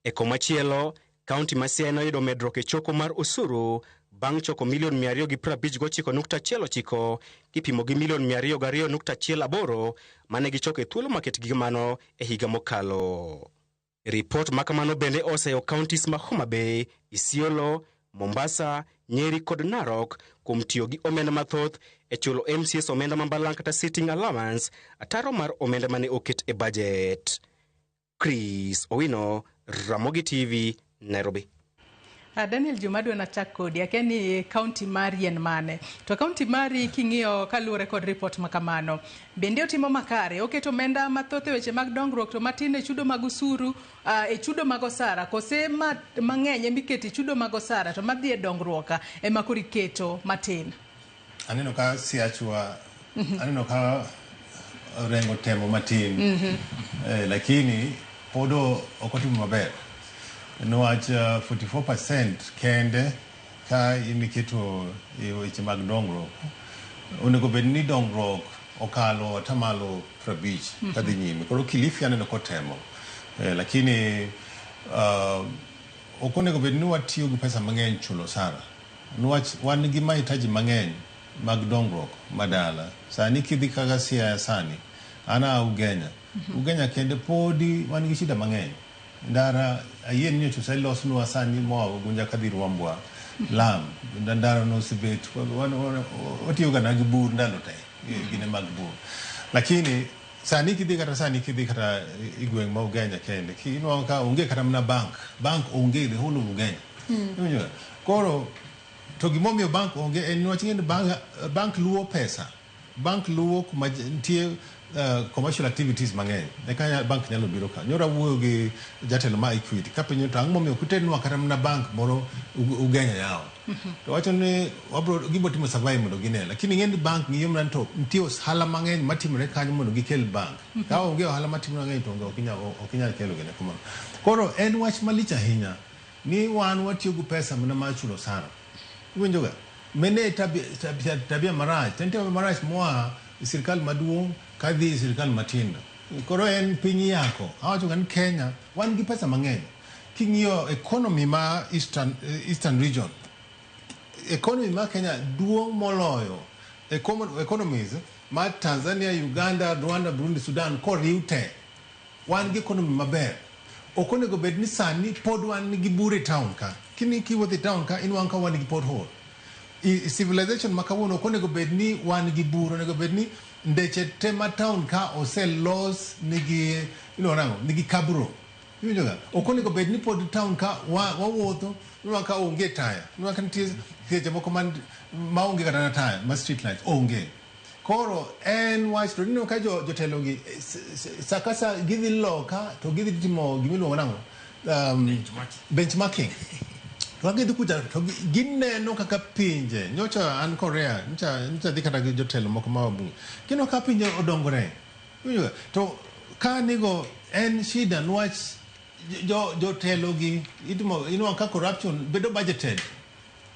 E komachielo, kaunti ma Siaya noyudo medruok e choko mar osuru bang' choko milion 259.19 kipimo gi milion 202.18 mane gichoko e thuolo maketgi mano e higa mokalo. Ripot ma kamano bende oseyo counties ma Homa Bay, Isiolo, Mombasa, Nyeri kod Narok kuom tiyo gi omenda mathoth e chulo MCAs omenda ma balang' kata sitting allowance ataro mar omenda mane oket e bajet. Chris Owino, Ramogi TV, Nairobi. Daniel Juma, adwa nachak kodi. Akia ni kaunti mari en mane? To kaunti mari king'iyo kaluwore kod ripot ma kamano, bende otimo makare? Oketo omenda mathoth e weche mag dongruok to matin e chudo mag osuru, e chudo mag osara, kose ma, mang'eny emiketo e chudo mag osara to madhi e dongruok ema koro iketo matin? Aneno ka siachwa, aneno ka Orengo temo matin, lakini pod ok otimo maber niwach 44% kende ka imiketo e weche mag dongruok. Onego bed ni dongruok okalo 50% kadhi nyime. Koro Kilifi aneno kotemo, lakini ok onego bed ni watiyo gi pesa mang'eny chulo osara niwach wan gi mahitaji mang'eny. mag dongruok madala. Sani kidhi kaka Siaya sani, an a Ugenya. Ugenya kende podi wan gi shida mang'eny. Ndara ayie ni nyocha oselosnwa sani moa Ugunja kadhi Rwambwa, lam, ndara no osebet, watiyo ga na gi bur ndalo te, gine mag bur. Lakini sani kidhi kata sani kidhi kata i gweng' ma Ugenya kende, inwang'o ka onge kata mana bank, bank onge the whole of Ugenya. Iwinjo? Koro to gimomiyo bank onge en niwach ing'e ni bank, bank luwo pesa. Bank luwo kuma nitie commercial activities mang'eny. Eka bank nyalo biro ka. Nyoro awuoyo gi jatelo ma Equity kapenjo to ang'o momiyo ok uternwa kata mana bank moro Ugenya yawo. To wacho ni wabro gibro timo survey mondo gine. Lakini ing'e ni bank ng'iyo mana to nitie ohala mang'eny matimore kanyo mondo gikel bank. Ka onge ohala matimore mang'eny to onge ok inyal kelo gine kamano. Koro en wach malich ahinya ni wan watiyo gi pesa mana mar chulo osara. Iwinjo ga? Mene tabia, tabia, tabia marach. En tabia marach moa e sirkal maduong' kadhi e sirkal matindo. Koro en piny yako. Awacho ga ni Kenya wan gi pesa mang'eny. King'iyo economy ma Eastern region, economy ma Kenya duong' moloyo economies ma Tanzania, Uganda, Rwanda, Burundi, Sudan koriw te. Wan gi economy maber. Ok onego bed ni sani pod wan gi bur e town ka. Kini kiwuotho e town ka inwang'o ka wan gi pothole. I civilization ma kawuono ok onego bed ni wan gi bur, onego bed ni ndeche te ma town ka oselos nigi iluongo nang'o nigi cabro. Iwinjo ga? Ok onego bed ni pod town ka wawuotho inwang'o ka onge taya. Inwang'o ka nitie seche moko man maonge kata na taya ma street lights onge. Koro en wach to ineno ka jotelo gi sa ka sa gidhi loka to gidhi timo gimiluongo nang'o benchmarking. To gidhi kucha to gineno kaka pinje nyocha an Korea nyocha dhi kata gi jotelo moko ma wabunge gineno ka pinje odongore. Iwinjo ga? To ka nigo en shida niwach jotelo gi itimo inwang'o ka corruption bedo budgeted.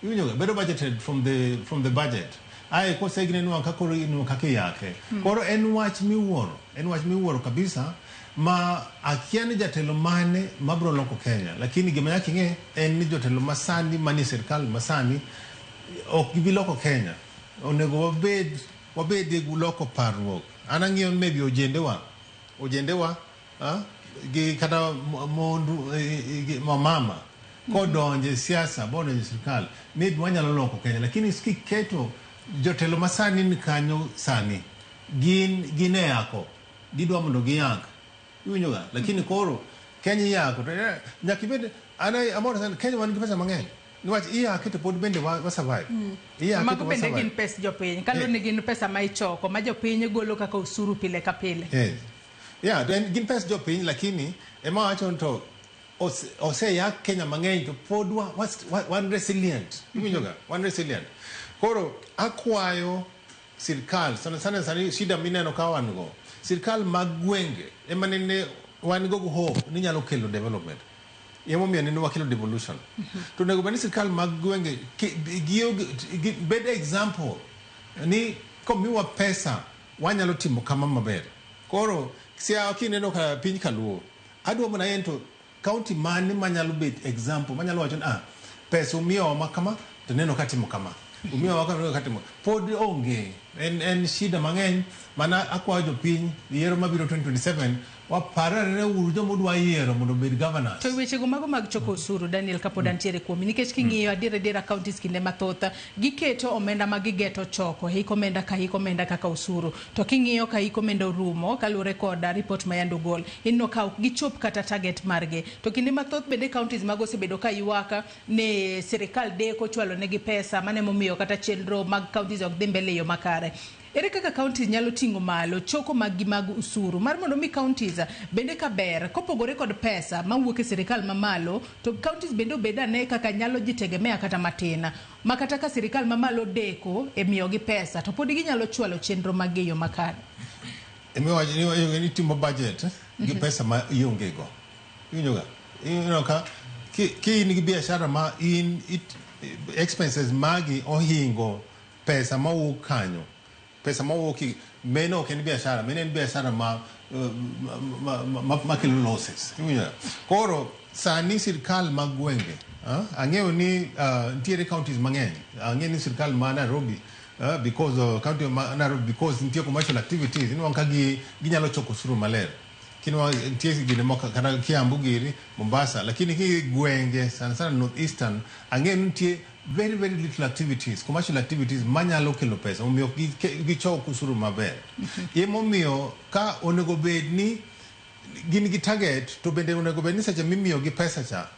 Iwinjo ga? Bedo budgeted from the budget. Ae kosegine inwang'o ka koro inwang'o kaka iyake. Koro en wach miwuoro, en wach miwuoro kabisa ma akia ni jatelo mane mabro loko Kenya. Lakini gima nyaka ing'e en ni jotelo masani manie sirkal masani ok gibi loko Kenya. Onego wabed gi loko parruok. An ang'iyo ni maybe ojendewa gi kata mondu gi mamama kodonje e siasa bodonje e sirkal maybe wanyalo loko Kenya. Lakini kiketo jotelo masani ni kanyo sani gin e yako gidwa mondo giyak. Iwinjo ga? Lakini koro Kenya iyako to nyaka ibed an amor sana Kenya wan gi pesa mang'eny. Niwach iyake to pod bende wa survive. Iyake Mago to wa bende survive. gin pes jopiny. Kaluwore ni gin pesa ma ichoko ma jopiny golo kaka osuru pile ka pile. Yes. Yeah, then gin pes jopiny lakini ema wacho ni to oseyak Kenya mang'eny to pod wan resilient. Iwinjo ga? Wan resilient. Koro akwayo sirkal sana sana sani shida mineno ka wan go. Sirkal mag gwenge ema nene wan go hope ni nyalo kelo development. Emomiyo nene wakelo devolution. To onego bed ni sirkal mag gwenge bed example ni komiwa pesa wanyalo timo kama maber. Koro Siaya kineno ka piny kaluo adwa mana en to county mane manyalo bet example manyalo wacho ni pesa umiyowa ma kama to neno ka timo kama umiyowa kama neno ka timo pod onge en shida mang'eny mana akwayo jopiny yiero mabiro 2027 waparare uru joma udwa yiero mondo obed governors. To wechego mago mag choko osuru Daniel kapod antiere kuomi nikech king'iyo adier adiera counties kinde mathoth giketo omenda ma gigeto choko hik omenda ka hik omenda kaka osuru to king'iyo ka hik omenda orumo kaluwore kod report ma yande ogol ineno ka ok gichop kata target margi to kinde mathoth bende counties mago osebedo ka ywak ni sirikal deko chwalo negi pesa mano emomiyo kata chenro mag counties ok dhi mbele e yo makare. Ere kaka counties nyalo ting'o malo choko mag gi mag usuru mar mondo mi counties bende ka ber kopogore kod pesa mawuok e sirikal mamalo to counties bende obed ane kaka nyalo jitegemea kata matin ma kata ka sirikal mamalo deko e miyogi pesa to pod ginyalo chwalo chenro mag gi e yo makare. Emiwacho ni itimo budget gi pesa ma ionge go. Iwinjo ga? Ineno ka ki in gi biashara ma in expenses magi ohingo pesa mawuok kanyo. Pesa mawuok meno ok en biashara, meno en biashara ma kelo losses. Iwinjo? Koro sani sirkal mag gwenge, ang'eyo ni nitiere counties mang'eny. Ang'eyo ni sirkal ma Nairobi because of county ma Nairobi, because nitie commercial activities, inwang'o ka gi ginyalo choko osuru maler. Kinwa nitie gine moko kata Kiambu giri, Mombasa, lakini ki gwenge sana sana North Eastern, ang'e ni nitie very very little activities, commercial activities manyalo kelo pesa, omiyo gichok osuru maber. Emomiyo ka onego bed ni gin gi target, to bende onego bed ni seche mimiyo gi pesa cha,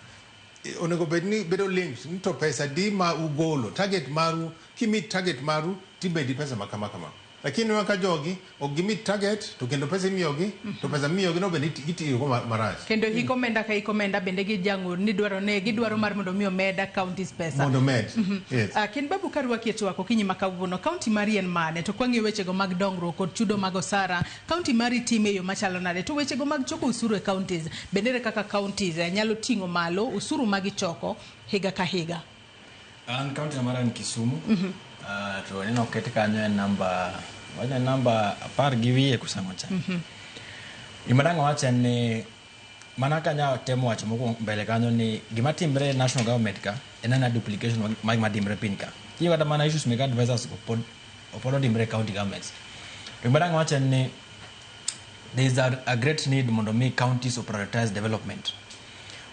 onego bed ni bedo linked ni to pesa di ma ugolo, target maru, kimi target maru tibedi pesa ma kama kama. Lakini ka jogi ok gimit target, to kendo pesa imiyogi, to pesa miyogi no bende itiyogo marach. Kendo hik omenda ka hik omenda bende gijang'o ni dwaro ne gidwaro mar mondo mi omed counties pesa. Mondo med, yes. Ken Babu, karwaki e twak okinyi ma kawuono, kaunti mari en mane? To kwang'iyo wechego mag dongruok kod chudo mag osara, kaunti mari time e yo machalo nade? To wechego mag choko osuru e counties, bende ere kaka counties nyalo ting'o malo osuru magichoko higa ka higa? An kaunti na mara en Kisumu. To neno oket kanyo en namba, wacho namba 10 gi wiye kosango cha. Gima dang' awach en ni mana kanya temo wacho mokwongo mbele kanyo ni gima timre e national government ka en ana duplication mag gima timre piny ka. King'iyo kata mana issues mek advisors go pod otimre e county governments. To gima dang' awach en ni there is a great need mondo mi counties prioritize development.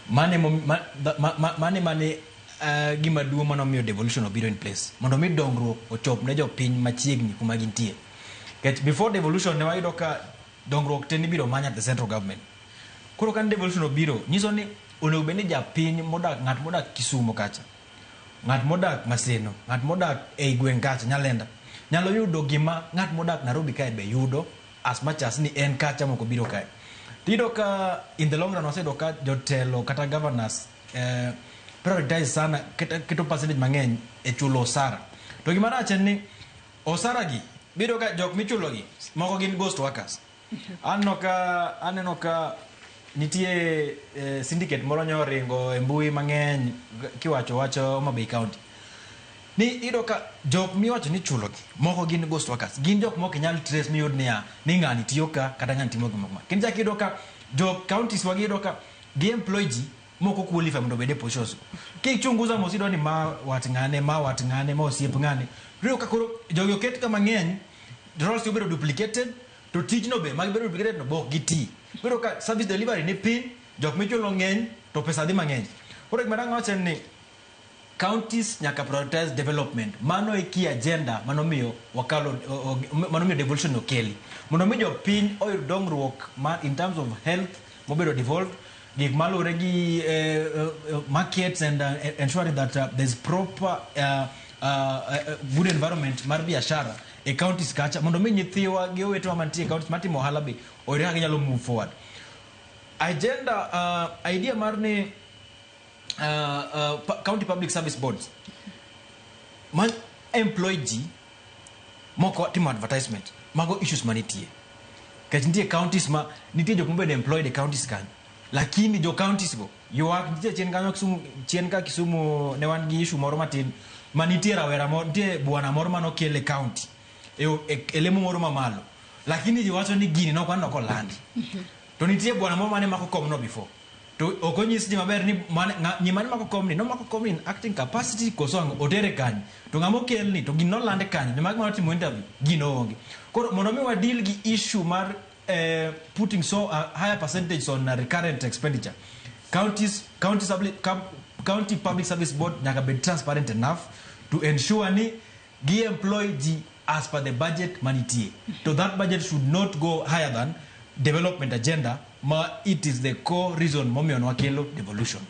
Mane mane mane gima duong' manomiyo devolution obiro in place mondo mi dongruok ochop ne jopiny machiegni kuma gintie. Nikech before devolution ne wayudo ka dongruok te nibiro many at the central government. Koro ka devolution obiro, nyiso ni onego bed ni japiny modak, ng'at modak Kisumo kacha, ng'at modak Maseno, ng'at modak ei gweng' kacha Nyalenda, nyalo yudo gima ng'at modak Nairobi kae be yudo, as much as ni en kacha mok obiro kae. Tiyudo ka in the long run waseyudo ka jotelo kata governors prioritize sana keto percentage mang'eny e chulo osara. To gima rach en ni osara gi biro ka jok michulo gi moko gin ghost workers. Aneno ka nitie syndicate moro nyoringo e mbui mang'eny kiwacho wach Homa Bay County. Ni iyudo ka jok miwacho ni ichulo gi moko gin ghost workers. Gin jok mok inyal trace miyud niya ni ng'ani tiyo ka kata ng'ani timo gima kama. Kendo ichak iyudo ka jo counties wagi, iyudo ka gi employ ji moko qualify mondo obed e positions go. Kichunguza mos, iyudo ni ma wat ng'ane, ma wat ng'ane, ma osiep ng'ane. Iyudo ka koro jogi oket ka mang'eny, roles obedo duplicated, to tijno be magibedo duplicated no be ok giti. Iyudo ka service delivery ni piny, jok michulo ng'eny, to pesa dhi mang'eny. Koro gima dang' awach en ni counties nyaka prioritize development. Mano e key agenda manomiyo wakalo, manomiyo devolution okeli. Mondo mi jopiny oyud dongruok ma in terms of health mobedo devolved, gik maluwore gi markets and ensuring that there's proper good environment mar biashara e counties kacha, mondo mi nyithiwa gi owetewa mantie e counties matimo ohala be oyud kaka ginyalo move forward. Agenda, idea mar ni county public service boards ma employ ji moko timo advertisement, mago issues manitie, nikech nitie counties ma nitie jok mobedo employed e counties kanyo, lakini jo counties go ywak nitie chien kanyo. Kisumu chien ka Kisumu ne wan gi issue moro matin ma nitie rawera moro, nitie bwana moro manokel e county e lemo moro mamalo, lakini ji wacho ni gini nok waneno kolandi, to nitie bwana moro mane mako komno before, to ok onyis ji maber ni ng'ima ne mako komni nomako komni in acting capacity koso ang'o otere kanye, to ng'ama okelni to gino noland kanye, jomage manotimo interview gino onge. Koro mondo mi wa deal gi issue mar putting so higher percentage on recurrent expenditure, counties county, public, county public service board nyaka bed transparent enough to ensure ni gi employ ji as per the budget manitie, to that budget should not go higher than development agenda ma it is the core reason momiyo nwakelo devolution,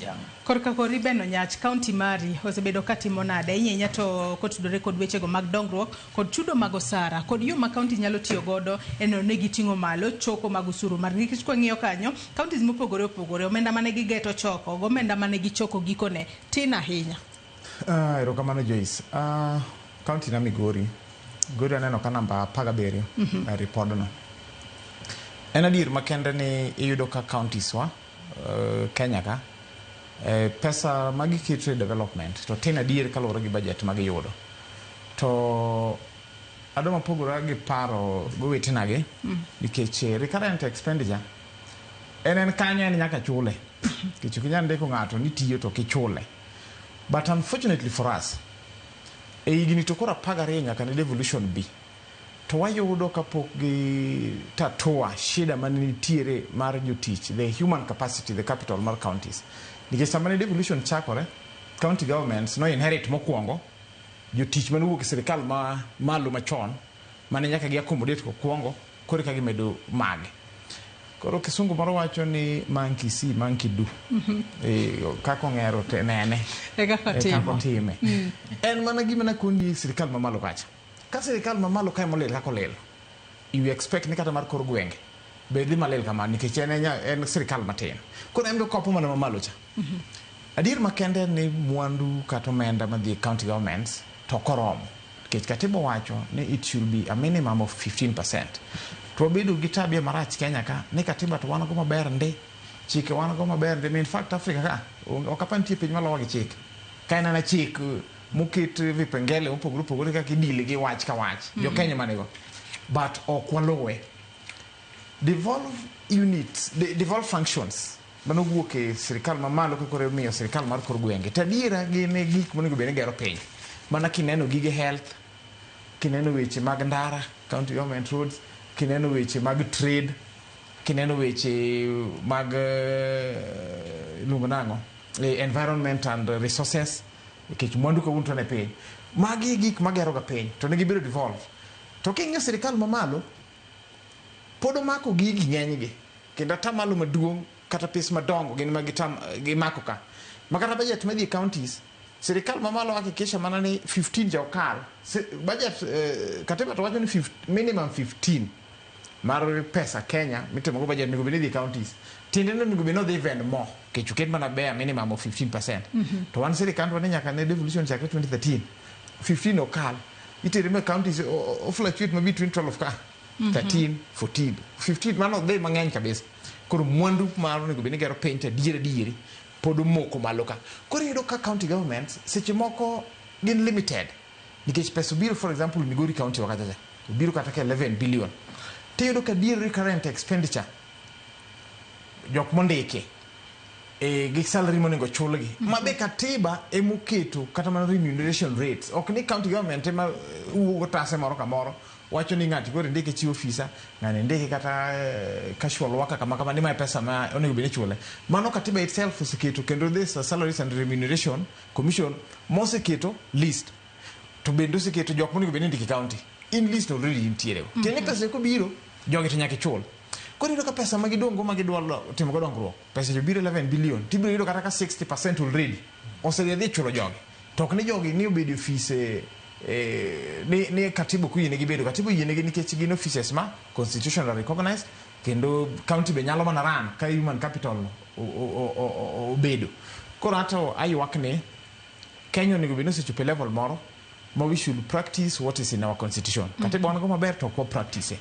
yeah. Korka kori Beno Nyach, kaunti mari osebedo katimo nade ahinya ahinya to kotudore kod wechego mag dongruok kod chudo mag osara kod yo ma kaunti nyalo tiyo godo e neno ni giting'o malo choko mag osuru margi? Nikech kwang'iyo kanyo counties mopogore opogore, omenda mane gigeto choko go omenda mane gichoko gikone tin ahinya. Erokamano Joyce. Kaunti na Migori, Migori aneno ka namba 17 e ripodno. En adier makende ni iyudo ka counties wa Kenya ka pesa ma giketo e development to tin adier kaluwore gi budget ma giyudo. To adwa mapogora gi paro gowetena gi nikech recurrent expenditure en kanyo, en nyaka chule, nikech ok inyal ndiko ng'ato ni tiyo to ok ichule. But unfortunately for us, E higni to koro 12 nyaka ne devolution bi. To wayudo kapok gi tatua shida mane nitiere mar jotich, the human capacity, the capital mar counties. Nikech sama ne devolution chakore, county governments no inherit mokwongo jotich mane owuok e sirikal ma malo machon mane nyaka gi accommodate kokwongo koro eka gimedo mage. Koro kisungu moro wacho ni monkey see, monkey do. Kaka ong'ero te nene. E kaka E kaka otimo. otime. En mana gima nakondi sirikal mamalo kacha. Ka sirikal mamalo kae molil kaka olil, you expect ni kata mar kor gwenge be dhi malil kamano nikech en, en sirikal matin. Koro en be okopo mana mamalo cha. Adier makende en ni mwandu kata omenda madhi e county governments to ok oromo. Nikech katiba owacho ni it should be a minimum of 15%. To wabedo gi tabia marach Kenya ka ni katiba to wan go maber ndi, chike wan go maber ndi. In fact Africa ka ok apar nitie piny malowa gi chik. Ka en ana chik moket vipengele mopogore opogore kaka idili gi wach ka wach. Jo Kenya manigo. But ok waluwe. Devolve units, devolve functions mano wuok e sirikal mamalo ka koro imiyo sirikal mar kor gwenge. To adiera gin e gik monego bed ni gero piny. Mana kineno gige health, kineno weche mag ndara, county government roads, kineno weche mag trade, kineno weche mag iluongo nang'o? Environment and resources, nikech mwandu kawuono to ne piny. Magi e gik magero ga piny, to ne gibedo devolve. To king'iyo sirikal mamalo, pod omako gigi ng'enygi kendo atamalo maduong' kata pes madongo gin ma gimako ka ma kata budget madhi e counties sirikal mamalo hakikisha mana ni 15 ja okal budget katiba to wacho ni minimum 15 mar pesa Kenya mitimo go budget onego bed ni dhi e counties tiende ni onego bed ni odhi even more nikech oket mana bare minimum of 15%. To wan sirikandwa ni nyaka ne devolution chakre 2013 15 okal itere ma counties o fluctuate ma between 12 ka 13 14 15 mano dhi mang'eny kabisa. Koro mwandu mar onego bed ni gero piny to adier adieri pod omoko malo ka. Koro iyudo ka county governments seche moko gin limited nikech pesa obiro, for example Migori county wa kacha cha obiro kata ka 11 billion tiyudo ka adier recurrent expenditure jok mondiki gi salary monego chulgi ma be katiba emoketo kata mana remuneration rates ok ni county government ema wuogo tase moro kamoro wacho ni ng'ati koro indike chief officer ng'ani indike kata casual worker kama kama ni mae pesa ma onego bed ni ichule. Mano katiba itself oseketo kendo this salaries and remuneration commission moseketo list to bende oseketo jok monego bed ni indiko e county in list already nitiere go. Tiende ni pesa kobiro jogi to nyaka ichul. Koro iyudo ka pesa ma gidong' go ma gidwa timo go dongruok pesa jo biro 11 billion tibiro yudo kata ka 60% already osedhi adhi chulo jogi to ok ni jogi ni obedo e ofise ni katiba ok oyienegi bedo katiba oyienegi nikech gin offices ma constitutionally recognized kendo county be nyalo mana run ka human capital obedo. Koro ato aywak ni Kenya onego bed ni osechopo e level moro ma we should practice what is in our constitution. Katiba wan go maber to ok wa practice.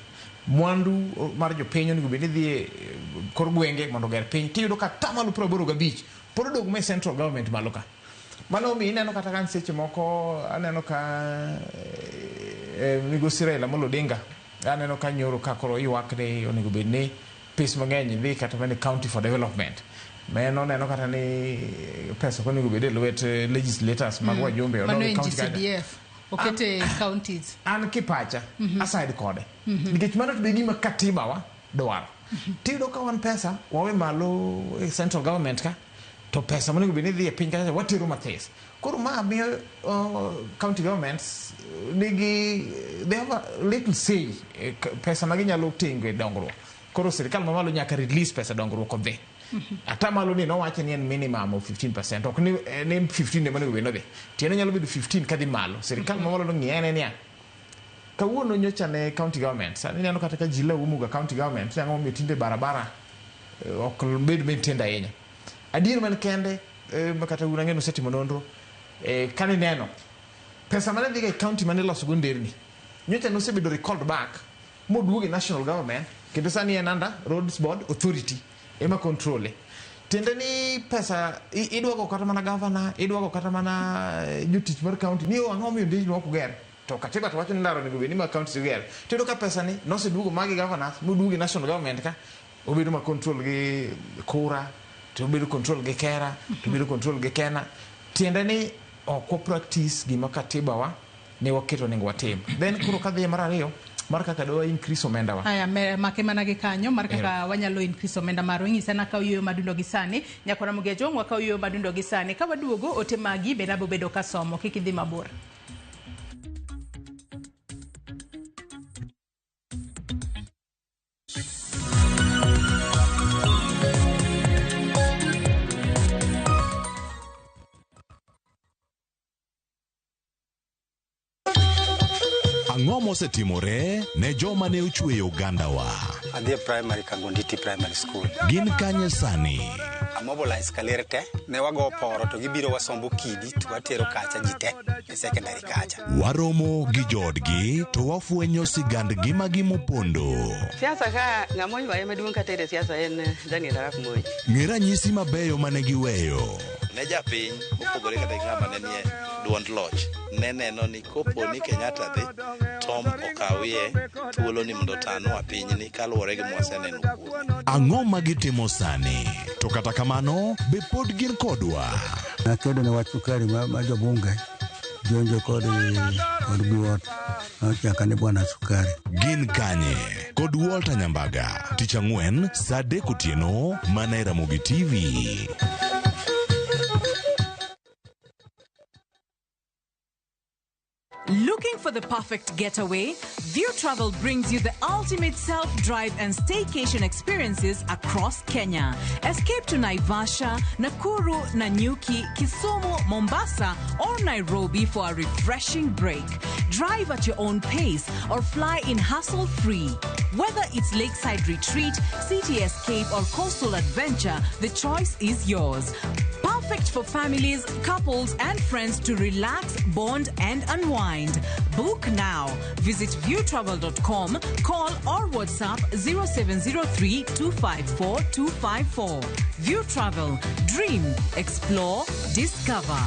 Mwandu mar jopiny onego bed ni dhi e kor gwenge mondo oger piny tiyudo ka atamalo 85 pod odong' ma e central government malo ka. Mano omiyo ineno kata ka seche moko aneno ka migosi Raila Amolo Odinga aneno ka nyoro ka koro ywak ni onego bed ni pes mang'eny dhi kata mana e county for development. Meno neno kata ni pesa ok onego bed e lwet legislators mag wajumbe Mano odog e county kacha. NGCDF okete e counties. An kipacha aside kode nikech mano to be gima katiba wa dwaro. Tiyudo ka wan pesa wawe malo e central government ka to pesa monego bed ni dhi e piny kacha watero mathis. Koro ma miyo county governments nigi they have a little say pesa ma ginyalo tengo e dongruok. Koro sirikal mamalo nyaka release pesa dongruok odhi. Atamalo ni nowacho ni en minimum of 15%. Ok ni, ni 15 ema onego bed ni odhi. Tiende nyalo bedo 15 kadhi malo. Sirikal mamalo nong'iye ane niya kawuono nyocha ne county government sani ineno kata ka ji laumo ga county government ni ang'o momiyo tinde barabara ok bed maintained ahinya. Adier man kende ma kata un ang'e ni usetimo nonro kanineno pesa mane dhiga e county mane iloso go nderni nyocha nosebedo recalled back moduogo e national government kendo sani en under roads board authority ema control. Tiende ni pesa idwago kata mana governor idwago kata mana jotich mar county ni ang'o momiyo nderni ok oger to katiba to wacho ni ndara onego bed ni ma county oger tiyudo ka pesa ni noseduogo magi governors moduogo e national government ka obedo ma control gi kura to obedo control gi kera to obedo control gi kena tiende ni ok wa practice gima katiba wa ne waketo onego watim. Then koro kadhi mar ariyo mar kaka dwa increase omenda wa. Aya, make mana gi kanyo mar kaka wanyalo increase omenda marwa. Inyisa na kaw yueyo madundo gi sani. Nyakora Mugejo, wakaw yueyo madundo gi sani. Ka waduogo, ote magi bende abo bedo ka somo. Kik idhi mabor. Ang'o mosetimore ne joma ne ochweyo ogandawa? Adhi e primary Kagonditi Primary School. Gin kanye sani? Amobilize kaler te, ne wago poro to gibiro wasombo kidi to watero kacha ji te e secondary kacha. Waromo gi joodgi to wafwenyo sigand ngimagi mopondo. Siasa ka ng'ama oywaye maduong' katere siasa en Daniel Arap Moi. Ng'e ranyisi mabeyo mane giweyo. Ne japiny mopogore kata gi ng'ama ne nie duond loch ne neno ni kopo ni Kenyatta dhi Tom okawie thuolo ni mondo otanwa pinyni kaluwore gi mwaseneno kuome. Ang'o ma gitimo sani? To kata kamano, be pod gin kodwa? Nakedo ne wach sukari ma jobunge jonjo kod buot nochaka ni bwana sukari. Gin kanye? Kod Walter Nyambaga, tich ang'wen saa 3 otieno mana e Ramogi TV. Looking for the perfect getaway? View Travel brings you the ultimate self-drive and staycation experiences across Kenya. Escape to Naivasha, Nakuru, Nanyuki, Kisumu, Mombasa, or Nairobi for a refreshing break. Drive at your own pace or fly in hassle-free. Whether it's lakeside retreat, city escape, or coastal adventure, the choice is yours. Perfect for families, couples, and friends to relax, bond, and unwind. Book now. Visit viewtravel.com, call or WhatsApp 0703 254 254. View Travel. Dream, explore, discover.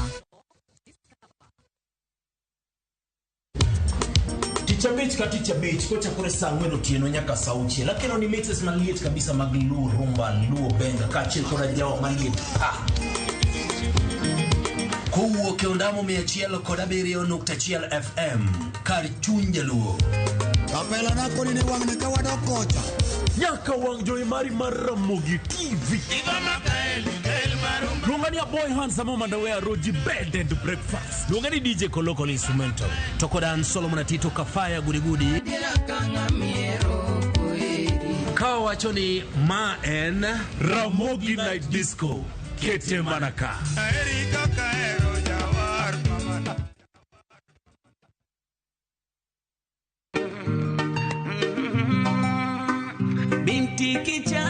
Tich abich ka tich abich kochakore saa 4 otieno nyaka saa 6 akelo ni mixes maliet kabisa mag Luo Rumba, Luo Benga kaachiel koda jawa maliet pa. Kowuok e ondamo 107.1 FM kar chuny jaluo. Kapela nako ni wang'ni ka wadok kocha. Nyaka wang' jowi mari mar Ramogi TV. Luonga ni Boy Handsome Mandawe Roji Bed and Breakfast. Luonga ni DJ Koloko Instrumental. To kod an Solomon Atito Kafaya Gudigudi. Ka wacho ni ma en Ramogi Night Disco. Kete manaka. Binti kicha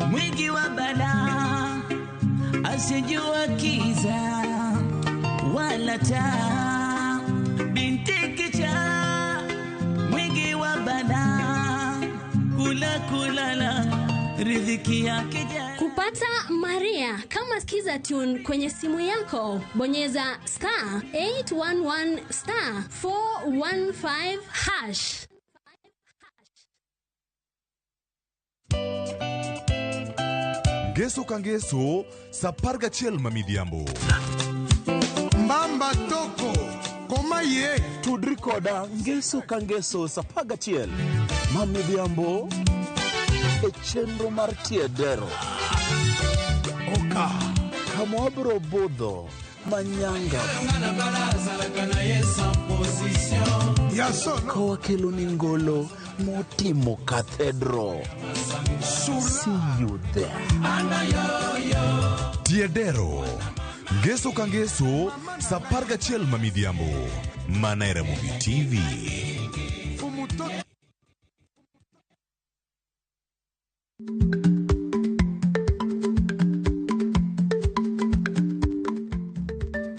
mwingi wa balaa asijua kiza wala taa. Binti kicha mwingi wa balaa kula kulala riziki yake. Kupata Maria kama Skiza Tune kwenye simu yako, bonyeza star 811 star 415 hash. Ngeso ka ngeso saa 11 ma midhiambo. Mbamba toko koma ye tudri koda ngeso ka ngeso saa 11 ma midhiambo e chenro mar Tiedero. Oka kama wabiro budho manyanga ka wakelo ni ngolo motimo cathedral. See you there. Tiedero ngeso ka ngeso saa 11 ma midhiambo mana e Ramogi TV.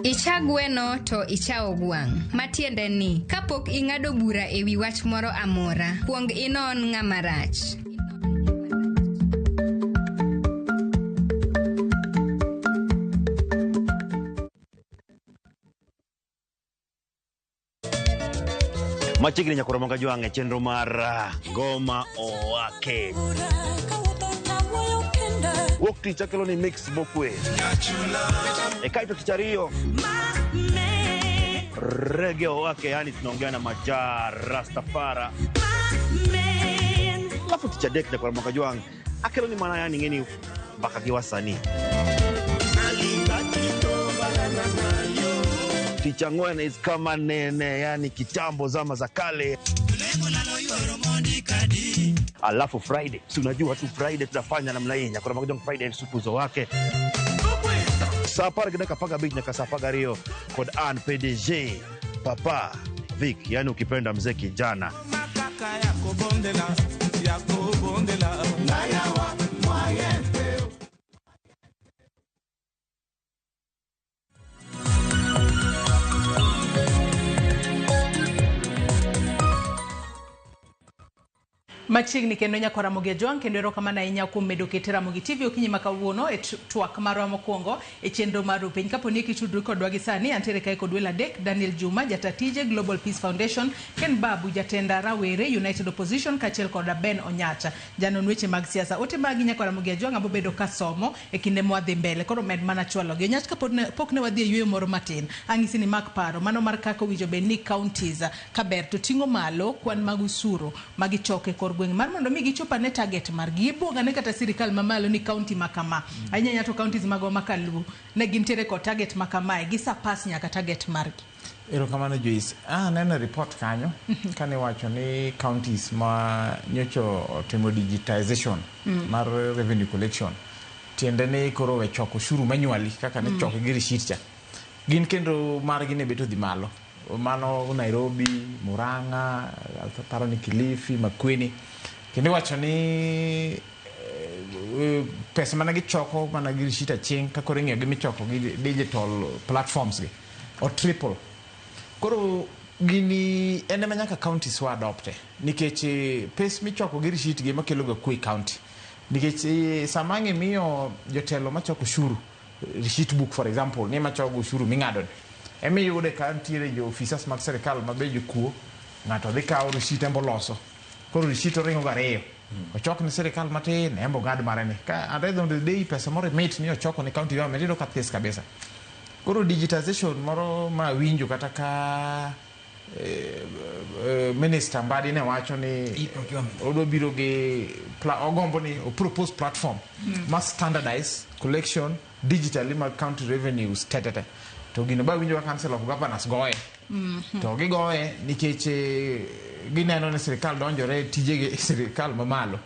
Icha gweno to ichawo gwang'. Matiende ni, kapok ing'ado bura ewi wach moro amora, kuong inon ng'ama rach. Machiegni nyakoro moga jwang' e chenro mar Ngoma Owake. Wuok tich akelo ni mix mokwe. E kaeto tich ariyo Reggae wake, yani tunaongea na Majaa Rastafara. Alafu tich adek nyakwar Ramogi Ajwang' akelo ni mana yani ng'eni mbaka gi wasanii. Tich ang'wen is kama nene, yani kitambo, zama za kale. Alafu Friday, si unajua tu Friday tunafanya namna hii, nyakwar Ramogi Ajwang' Friday supuzo wake saa apar gi dakika 15 nyaka saa 12 kod an PDG Papa Vic, yani ukipenda mzee kijana. Machiegni kendo nyakwa Ramogi Ajwang', kendo erokamano ahinya kuom medo kete Ramogi TV okinyi ma kawuono e twak marwa mokwongo e chenro mar Rupiny. Kapo ni kitudri kodwa gi sani, antiere kae kod welo adek: Daniel Juma, jata tije Global Peace Foundation, Ken Babu, jatenda rawere United Opposition, kaachiel koda Ben Onyacha, janon weche mag siasa. Ote magi nyakwa Ramogi Ajwang' abobedo kasomo e kinde mwadhi mbele, koro med mana chwalogi. Onyach, kapod ne, pok ne wadhi e yueyo moro matin, ang'isi ni mak paro mano mar kaka owinjo bed ni counties kaber to ting'o malo kwan mag usuru magichoko e kor gweng' mar mondo mi gichop ane target margi. Ibuog ane kata sirikal mamalo ni county ma kama, ahinya ahinya to counties magwa ma kaluo ne gintiere kod target ma kamae, gi surpass nyaka target margi. Erokamano, Joyce. Aneno report kanyo kane iwacho ni counties ma nyocha otimo digitization mar revenue collection, tiende ni koro we choko ushuru manually kaka ne choke gi receipt cha, gin kendo margi ne bet odhi malo. Mano Nairobi, Murang'a, aparo ni Kilifi, Makueni. Kendo iwacho ni pesa mana gichoko mana gi receipt aching' ka koro ing'iyo gi michoko gi digital platforms gi o triple. Koro gini en ema nyaka counties wa adopte, nikech pes michoko gi receipt gi ema kelo ga kwe e county, nikech sama ang' imiyo jotelo machoko ushuru receipt book, for example, ni ema choko ushuru ming'ado ni, ema iyude ka nitiere jo ofisas mag sirikal ma be jokuo. Ng'ato dhi kawo receipt embo loso, koro receipt oringo gariyo, ochok ne sirikal matin, embo ng'ad mare ni ka at the end of the day pesa moro mit ni ochoko ne county government, iyudo ka this kabisa. Koro digitization moro ma winjo kata ka minister Mbadi ne wacho ni odwa biro gi ogombo ni o propose platform ma standardize collection digitally mag county revenues tetete. To gino ba winjo ka Council of Governors goye, to gigoye nikech gineno ni sirikal donjore e tije sirikal mamalo,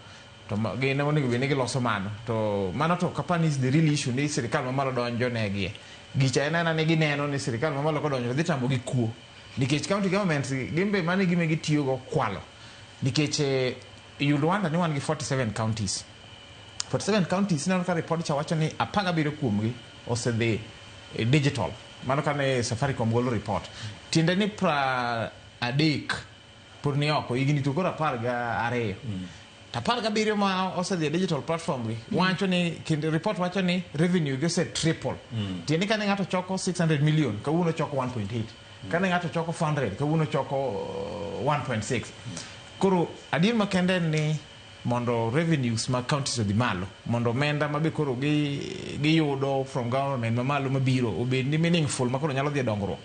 to gin ema onego bed ni giloso mano. To mano to kapani is the real issue ni sirikal mamalo donjo negie gicha en ena ni gineno ni sirikal mamalo kodonjo dhi tamo gi kuo, nikech county governments gin be mano e gima gitiyogo kwalo, nikech you'll wonder ni wan gi 47 counties. 47 counties, ineno ka report cha wacho ni 17 kuomgi osedhi digital. Mano kane Safaricom golo report, tiende ni 30 pod ni oko. Higni to koro 12 to 17 ma osedhi e digital platform gi wacho ni, kendo report wacho ni revenue gi ose triple. Tiende kane ng'ato choko 600 million, kawuono choko 1.8. Kane ng'ato choko 400, kawuono choko 1.6. Koro adier makende en ni mondo revenues mag counties odhi malo, mondo omenda ma be koro giyudo from government mamalo mabiro obed ni meaningful ma koro nyalo dhi e dongruok,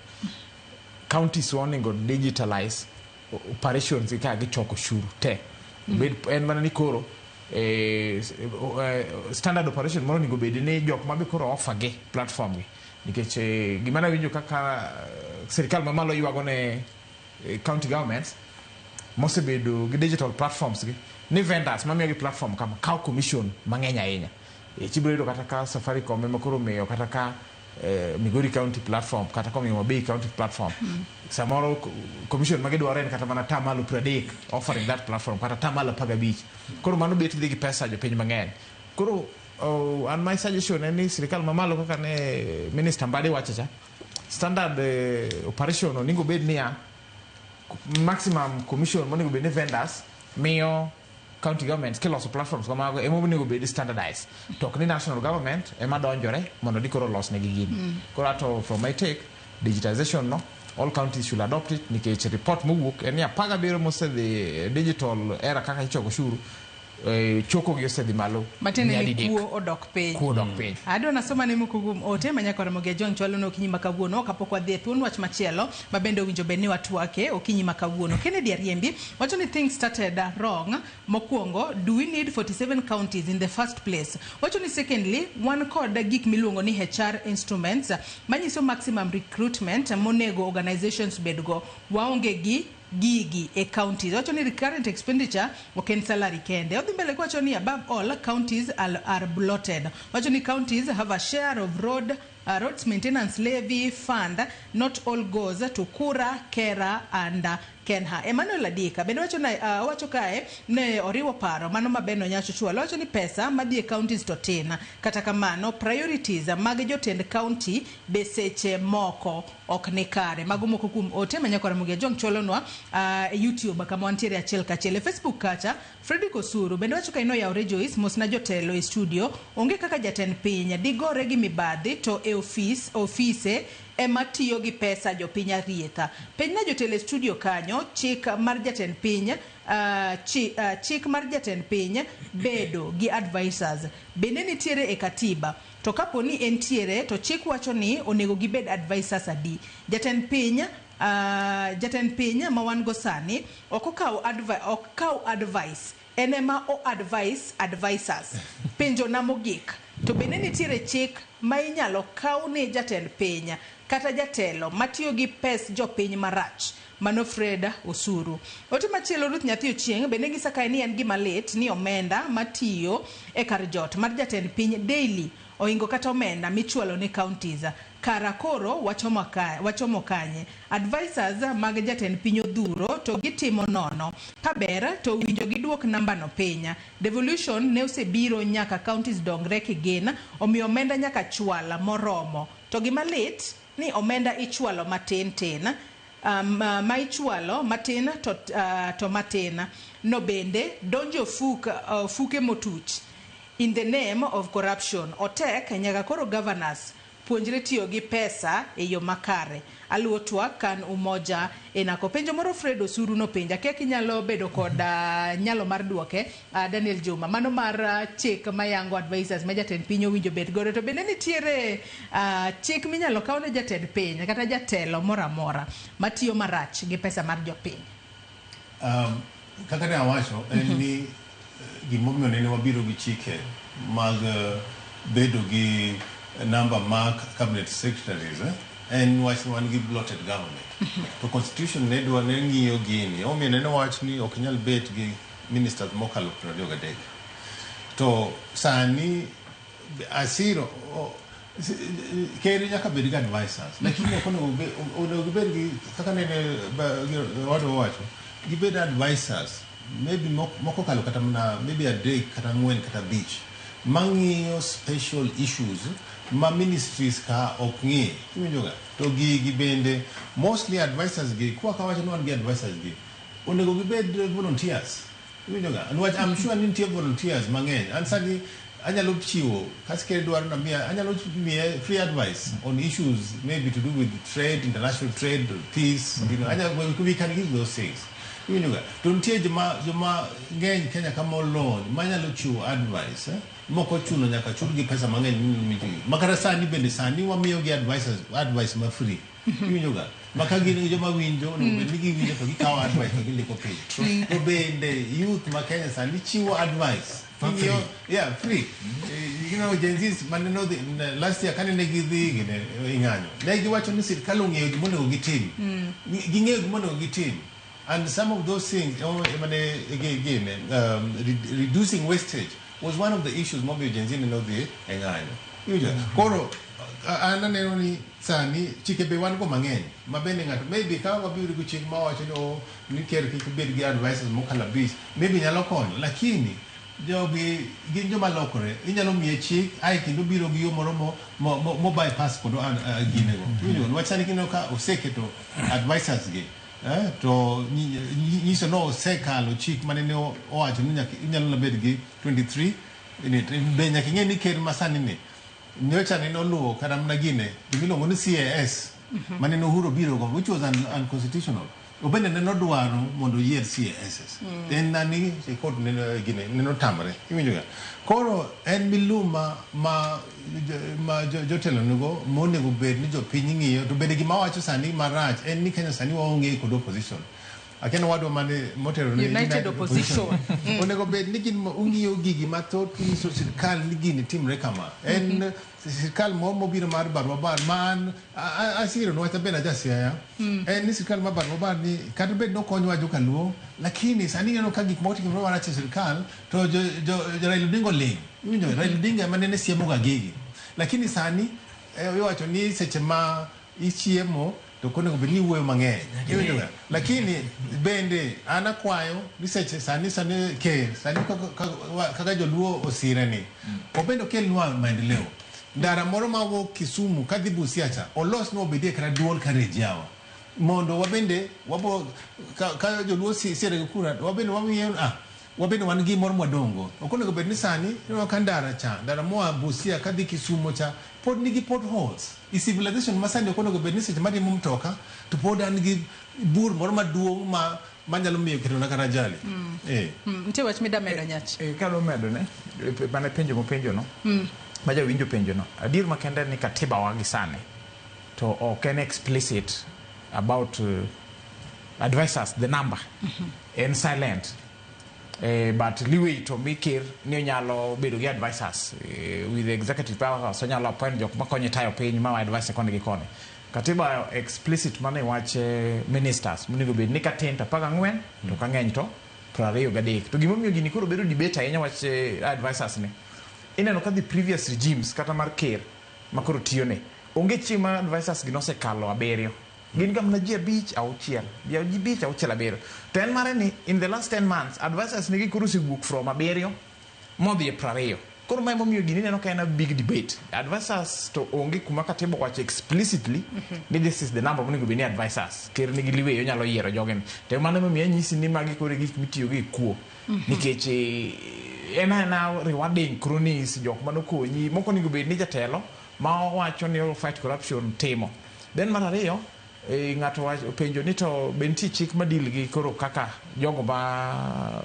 counties wa onego digitalize operations gi ka gichoko ushuru te. Bed en mana ni koro standard operation moro onego bed ni jok ma be koro offer gi platform gi, nikech gima nawinjo kaka sirikal mamalo ywago ne county governments mosebedo gi digital platforms gi ni vendors mamiyogi platform kama kawo commission mang'eny ahinya. Tibiro yudo kata ka Safaricom ema koro omiyo kata ka Migori County platform kata komiyo Mabei County platform, samoro commission ma gidwaro en kata mana 30% offering that platform kata 15%. Koro mano bet dhi gi pesa jopiny mang'eny. Koro and my suggestion en ni sirikal mamalo, kaka ne minister Mbadi wacho cha, standard operation onego bed niya maximum commission monego bed ni vendors miyo county governments kiloso platforms kamago ema onego bed standardized, to ok ni national government ema donjore mondo di koro los negi gini. Koro ato from my take, digitization no, all counties should adopt it, nikech report mowuok en ni 17 mosedhi digital era kaka ichoko ushuru. Choko gi osedhi malo Matiende ni nyadidek. kuo odok piny. Kuo odok piny. Adwa nasoma ne moko kuom ote ma nyaka Ramogi Ajwang' chwalo ne okinyi ma kawuono kapok wadhi e thuon wach machielo ma bende owinjo bed ni watwake okinyi ma kawuono. Kennedy Ariembi wacho ni things started wrong. Mokwongo, do we need 47 counties in the first place? Wacho ni secondly, wan kod gik miluongo ni HR instruments manyiso maximum recruitment monego organizations bedgo. Waonge gi gigi e counties. Wacho ni recurrent expenditure ok en salary kende. Odhi mbele kowacho ni above all counties are bloated. Wacho ni counties have a share of roads maintenance levy fund, not all goes to Kura, Kera and Kenha. Emmanuel Adika bende wacho na wacho kae ne oriwo paro mano ma Beno Nyacho chwalo. Wacho ni pesa madhi e counties to tin. Kata kamano priorities mag jotend county be seche moko ok ni kare. Mago moko kuom ote ma nyaka Ramogi Ajwang' chwalonwa e YouTube kama wantiere achiel kachiel. E Facebook kacha Fredrick Osuru bende wacho ka inoyawre Joyce mosna jotelo e studio onge kaka jatend piny digore gi mibadhi to e ofise ema tiyo gi pesa jopiny arietha. Penjna jotelo e studio kanyo chik mar jatend piny chik mar jatend piny bedo gi advisors bende nitiere e katiba to kapo ni entiere to chik wacho ni onego gibed advisors adi. Jatend piny ma wan go sani ok okaw advice, en ema o advice advisors. Penjo na mogik to bende nitiere chik ma inyalo kaw ne jatend piny kata jatelo matiyo gi pes jopiny marach. Mano Fred Osuru. Ote machielo Ruth Nyathi Ochieng' bende ng'isa kae ni en gima lit ni omenda matiyo e kar jot mar jatend piny daily ohingo kata omenda michwalo ne counties. Kara koro wachomo kanye? Advisors mag jatend piny odhuro to gitimo nono. Kaber to winjo giduok namba no piny. Devolution ne osebiro nyaka counties dongre kigin, omiyo omenda nyaka chwal moromo. To gima lit ni omenda ichwalo matin tin. Ma ichwalo matin to matin no bende donjo fuke motuch in the name of corruption. Otek nyaka koro governors puonjre tiyo gi pesa e yo makare. Aluwo twak kan Umoja enako. Penjo moro Fred Osuru nopenja, kia kinyalo bedo kod nyalo mar duoke, Daniel Juma, mano mar chik mayango advisors ma jatend piny owinjo bed godo. To bende nitiere chik minyalo kaw ne jatend piny kata jatelo moro amora matiyo marach gi pesa mar jopiny? Kaka ne awacho en ni gimomiyo nene wabiro gi chike mag bedo gi number mar cabinet secretaries en wach ni wan gi bloated government. To constitution ne dwa ne ng'iyo gini, omiyo nene wach ni ok nyal bet gi ministers mokalo 23. To sani asiro ker nyaka bed gi advisors, lakini ok onego gibed gi kaka nene wadwa wacho, gibed advisors maybe moko kalo kata mana maybe 3 kata 4 kata 5 mang'iyo special issues ma ministries ka ok ng'i. Iwinjoga? To gigi bende mostly advisors gi kwa kawacho ni wan gi advisors gi onego gibed volunteers. Iwinjoga? Niwach I'm sure ni nitie volunteers mang'eny. An sani anyalo chiwo kasikere dwaro na miya, anyalo miye free advice on issues maybe to do with trade, international trade, peace, you know, anyalo, we can give those things. Iwinjoga? To nitie joma ng'eny Kenya ka molony manyalo chiwo advice, moko chuno nyaka chul gi pesa mang'eny. Makata sani bende sani wamiyo gi advice ma free. Iwinjoga? Maka gin joma winjo, onego bed ni giwinjo to gikawo advice to gindiko piny. To bende youth ma Kenya sani chiwo advice. Free. Yeah, free. You know, Gen Zs maneno last year kane ne gidhi gine ing'anyo. Ne giwacho ni sirkal ong'eyo gima onego gitim. Ging'eyo gima onego gitim. And some of those things, again, reducing wastage was one of the issues momiyo Gen Z ne nodhi e ng'anyo. Koro an aneno ni sani chike be wan go mang'eny ma bende ng'ato maybe ka wabiro gi chik mawacho ni ker kik bed gi advisors mokalo 5 maybe nyalo konyo, lakini jogi gin joma lokore. Inyalo miye chik ae kendo biro gi yo moro mo bypass kod ginego. Niwach sani kineno ka oseketo advisors gi to nyiso no osekalo chik mane ne owacho ni inyalo bed gi 23. Be nyaka ing'e ni ker masani ni nyocha ne noluwo kata mana gine gimiluongo ni CAS mane Uhuru obiro go, which was unconstitutional. Obende neno dwaro mondo oyier CSS. En nani e court neno gine neno tamre. Iwinjo ga. Koro en miluma ma jotelo nigo monego bed ni jopiny ng'iyo to bende gima wacho sani marach en ni Kenya sani waonge kod opposition. Akeno wadwa mane motero ne United Opposition. Onego bed ni gin ung'iyo gigi mathoth nyiso sirkal ni gini timre kama. En sirkal moro mobiro mar barua man asiro niwach bende aja Siaya. En ni sirkal mar barua ni kata bed nokonywa jokaluo lakini sani ineno ka gik moko timore marach e sirkal to jo Raila Odinga oling'. Iwinjo Raila Odinga ema nene siemoga gigi. Lakini sani iwacho ni seche ma ichiemo to konego bed ni iwuoyo mang'eny. Iwinjo ga? Lakini bende an akwayo ni seche sani ker sani kaka joluo osire ni obende okelnwa maendeleo. Ndara moro mawuok Kisumu kadhi Busia cha olosnwa obedie kata dual carriage yawa mondo wabende wabo ka joluo siere gi kura wabende wang'iyo wabende wan gi moro mwadongo. Ok onego bed ni sani ineno ka ndara cha ndara moa Busia kadhi Kisumu cha pod nigi potholes. I civilization masani ok onego bed ni seche mariembo mtoka to pod an gi bur moro maduong' ma manyalo miyo ketona kata ajali. Nitie wach mida medo Nyach? Kadwa medo ne mane penjo mopenjo no. Ma jawinjo penjo no. Adier makende ni katiba wa gi sani to ok en explicit about advisors the number. En silent. But leeway to mi ker ni onyalo bedo gi advisors with the executive powers onyalo appoint jok makonye tayo piny ma advise koni gi koni. Katiba explicit mane wach ministers monego bed ni katin to 14 to ka ng'eny to 23. To gimomiyo gini koro bedo debate ahinya wach advisors ni. Ineno ka the previous regimes kata mar ker ma koro tiyo ne onge chieng' ma advisors gi nosekalo 7. Gin ga mana ji 5 6 ji 5 6 7. To en mare ni in the last 10 months advisors nigi koro osewuok from 7 modhi e 20. Koro mae momiyo gini ineno ka en a big debate. Advisors to onge kuma katiba owacho explicitly ni this is the number monego bed ni advisors. Ker nigi leeway onyalo yiero jogeni. To mano emomiyo anyisi ni magi koro e gik mitiyogo e kuo. Nikech en aena rewarding cronies jok manokonyi moko onego bed ni jatelo ma owacho ni o fight corruption timo. Then mar ariyo ng'ato openjo ni to be nitie chik ma deal gi koro kaka jogo ma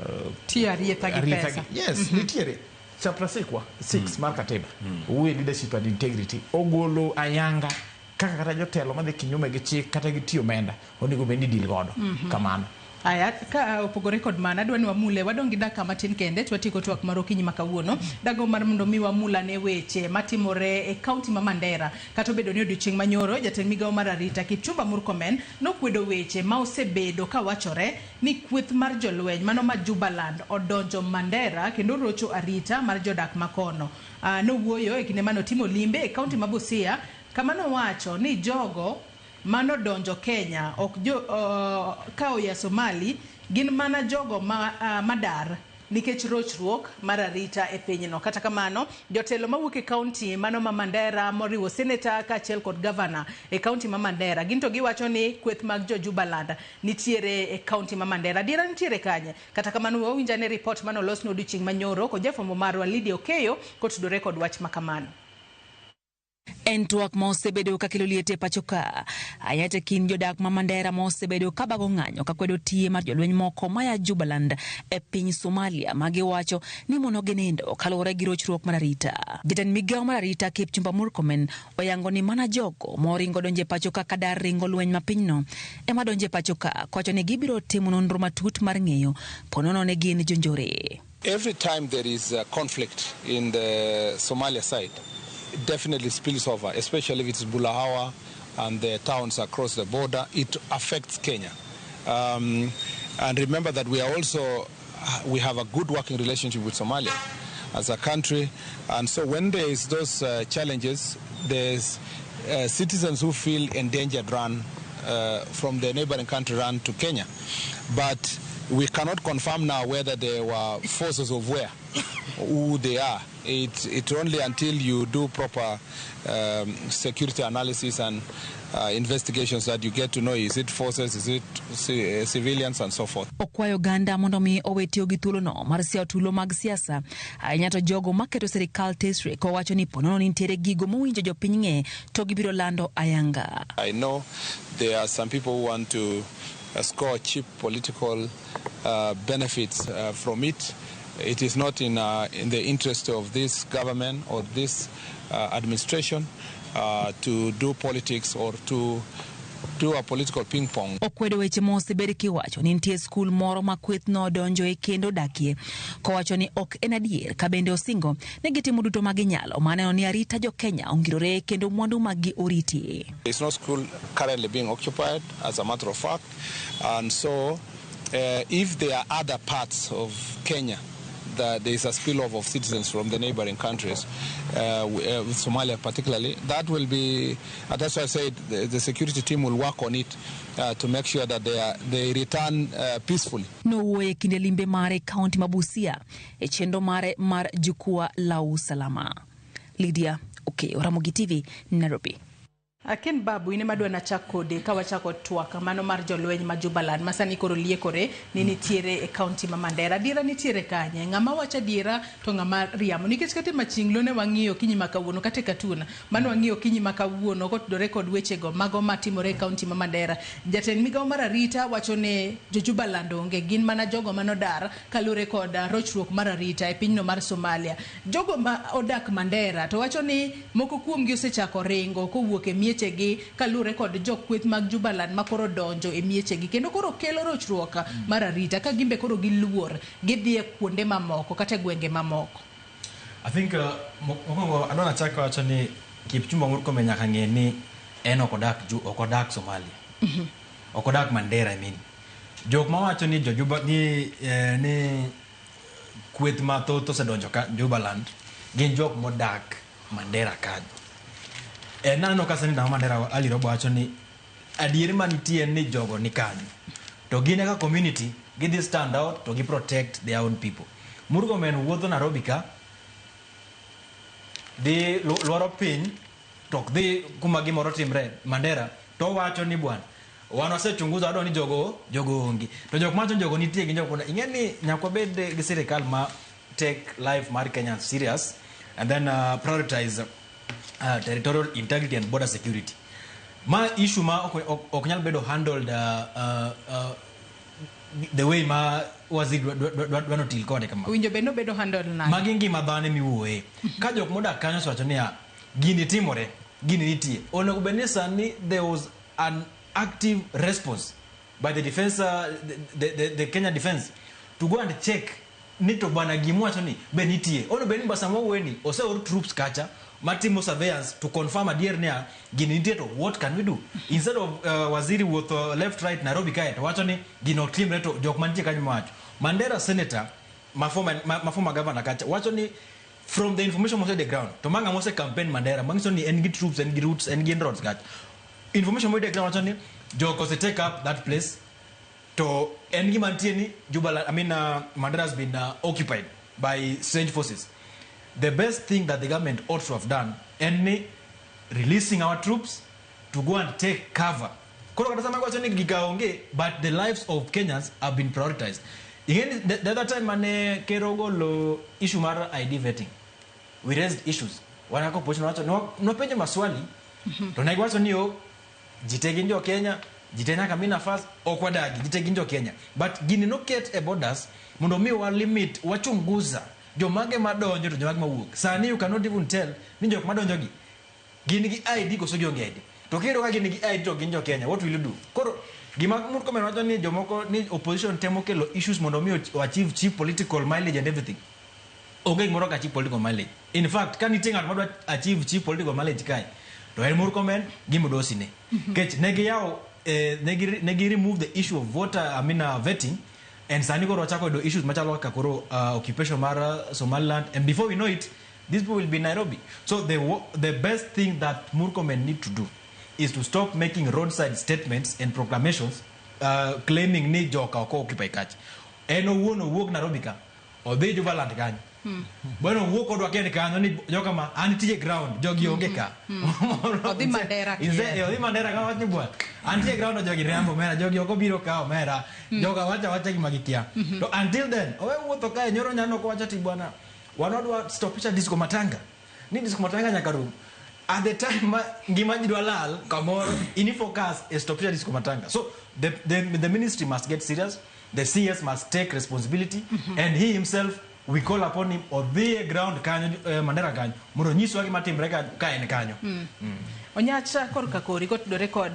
tiyo arietha gi pesa. Yes, nitiere. Chapter 6 mar katiba. Owuoyo leadership and integrity. Ogolo ayanga kaka kata jotelo madhi kinyume gi chik kata gi tiyo omenda onego bed ni deal godo. Kamano. Aya, ka opogore kod mano, adwa ni wamule, wadong' gi dakika matin kende to watieko twak mar okinyi ma kawuono. Dago mar mondo mi wamula ne weche matimore e kaunti ma Mandera. Kata obedo ni odiochieng' manyoro, jatend migawo mar arita Kipchumba Murkomen nokwedo weche ma osebedo kawachore ni kweth mar jolweny mano ma Jubaland odonjo Mandera kendo rocho arita mar jodak makono. Nowuoyo e kinde manotimo limbe e kaunti ma Busia kama nowacho ni jogo manodonjo Kenya ok jo ka oya Somali gin mana jogo ma madar nikech rochruok mar arita e pinyno. Kata kamano, jotelo mawuok e kaunti mano ma Mandera moriwo seneta kaachiel kod gavana e kaunti ma Mandera gin to giwacho ni kweth mag jo Jubaland nitiere e kaunti ma Mandera. Adiera nitiere kanye? Kata kamano, wawinjo ane ripot manolos ne odiochieng' manyoro kod jafwambo marwa Lydia Okeyo kotudore kod wach makamano. En twak ma osebedo kakelo liet e pacho ka. Ahinya e kind jodak ma Mandera ma osebedo kabago ng'anyo kakwedo tiye mar jolweny moko maya Jubaland e piny Somalia ma giwacho ni mono ginindo kaluwore gi rochruok mar arita. Jatend migawo mar arita Kipchumba Murkomen oyango ni mana jogo moringo donjo e pacho ka kadar ringo lweny ma pinyno ema donjo e pacho ka kowacho ni gibiro timo nonro matut mar ng'eyo ponono ne gin jonjore. Every time there is a conflict in the Somalia side, it definitely spills over, especially if it's Bulahawa and the towns across the border. It affects Kenya. And remember that we have a good working relationship with Somalia as a country. And so when there is those challenges, there's citizens who feel endangered run from the neighboring country run to Kenya. But we cannot confirm now whether they were forces of where, who they are. It's only until you do proper security analysis and investigations that you get to know, is it forces, is it civilians, and so forth. Okwayo oganda mondo mi owe tiyo gi thuolono mar siawo tulo mag siasa, ahinya to jogo maketo sirikal tesre, kowacho ni ponono ni nitiere gigo mowinjo jopiny ng'e to gibiro lando ayanga. I know there are some people who want to score cheap political benefits from it. It is not in the interest of this government or this administration to do politics or to do a political ping pong. Okwedo weche mosebed kiwacho ni nitie skul moro ma kweth nodonjoe kendo dakie, kowacho ni ok en adier, ka bende osingo ni gitimo duto ma ginyalo mar neno ni arita jo-Kenya ongirore kendo mwandu maggi oriti. There is no school currently being occupied, as a matter of fact, and so if there are other parts of Kenya that there is a spillover of citizens from the neighboring countries, Somalia particularly, that will be, that's why I said the security team will work on it to make sure that they return peacefully. Nowuoyo e kinde limbe mare e kaunti ma Busia e chenro mare mar jukwaa la usalama. Lydia Okeyo, Ramogi TV, Nairobi. Aken Babu, in ema dwa nachak kode ka wachako twak mano mar jolweny ma Jubaland ma sani koro liekore ni nitiere e kaunti ma Mandera. Adiera nitiere kanye? Ng'ama wacho adiera to ng'ama riambo? Nikech kata e machinglo ne wang'iyo okinyi ma kawuono, kata e katun mano wang'iyo okinyi ma kawuono kotudore kod wechego mago matimore e kaunti ma Mandera. Jatend migawo mar arita wacho ni jo Jubaland onge, gin mana jogo manodar kaluwore kod rochruok mar arita e pinyno mar Somalia. Jogo ma odak Mandera to wacho ni moko kuomgi osechako ringo kowuok e miechegi kaluwore kod jokweth mag Jubaland ma koro donjo e miechegi kendo koro kelo rochruok mar arita ka gimbe koro giluor gidhi e kuonde mamoko kata e gwenge mamoko. I think mokwongo adwa nachak wacho ni Kipchumba Murkomen nyaka ng'e ni en ok odak Somalia. Ok odak Mandera, I mean. Jok mawacho ni jojuba ni ni kweth mathoth osedonjo ka Jubaland gin jok modak Mandera kanyo. Naneno ka sani Mandera Ali Robo wacho ni adieri manitie en ni jogo ni kanyo. To gin kaka community gidhi stand out to gi protect their own people. Murkomen wuotho Nairobi ka dhi lwaro piny to ok dhi kuma gimoro timre Mandera to wacho ni bwana wan wasechunguza wadwa ni jogo onge. To jok mawacho ni jogo nitie gin jok ing'e ni nyaka wabed gi sirikal ma take life mar Kenyans serious and then prioritize territorial integrity and border security. Ma issue ma ok nyal bedo handled the way ma waziri dwa notil kode kama. Winjo bed nobedo handled nade? Magi ngima dhano miwuoye. Ka jok modak kanyo osewacho niya, gini timore, gini nitie. Onego bed ni sani there was an active response by the defense, the Kenya defense to go and check ni to bwana gimwacho ni be nitie. Onego bed ni basa mawuoye ni oseor troops kacha matimo surveillance to confirm adier niya gini nitie to what can we do? Instead of waziri wuotho left right Nairobi kae to wacho ni gino ok timre to jok mantie kanyo mawacho. Mandera senator ma former governor kacha wacho ni from the information mose the ground to manga mose campaign Mandera mangiso ni en gi troops, en gi roots, en gi roads kacha. Information mose the ground wacho ni jok ose take up that place to en gi mantie ni Jubaland, I mean Mandera has been occupied by strange forces. The best thing that the government ought to have done en ni releasing our troops to go and take cover. Koro kata sama giwacho ni giga onge, but the lives of Kenyans have been prioritized. Again, the other time mane Ker ogolo issue mar ID vetting, we raised issues. Wan kaka opposition wacho, nopenjo maswali, to ne giwacho ni o, ji te gin jo Kenya, ji te nyaka mi nafas, ok wadagi, ji te gin jo Kenya. But gini noket e borders mondo mi wa limit, wachunguza jomage madonjo to jomage mawuok. Sani you cannot even tell ni jok madonjo gi gin gi ID koso gionge ID. To kiyudo ka gin gi ID to gin jo Kenya, what will you do? Koro gima Murkomen wacho ni jomoko ni opposition temo kelo issues mondo mi achieve cheap political mileage and everything. Onge gimoro ka cheap political mileage. In fact, ka nitie ng'at madwa achieve cheap political mileage kae, to en Murkomen gi Migosi ne. Nikech ne giyawo ne gi remove the issue of voter, I mean, vetting. And sani koro wachako yudo issues machalo kaka koro occupation mar Somaliland, and before we know it, these people will be in Nairobi. So the best thing that Murkomen need to do is to stop making roadside statements and proclamations claiming ni joka ok occupy kacha. En owuon owuok Nairobi ka, odhi Jubaland kanyo. Bwana wuok kodwa Ken kanyo ni joka ma an tie ground jogi onge ka. Odhi Mandera. Inze odhi Mandera ka wach ni bwana. Antie ground to jogi riambo omera jogi ok obiro ka omera. Joga wacha wacha gima gikia. To until then owe wuotho kae nyoro nyano kowacho ti bwana wan wadwa stopisha disco matanga. Ni disco matanga nyaka rum. At the time ma ngima ji dwa lal kamoro ini focus e stopisha disco matanga. So the ministry must get serious. The CS must take responsibility and he himself, we call upon him odhi e ground kanyo, Mandera kanyo mondo onyiswa gima timre ka en kanyo. Onyacha korka kori kotudore kod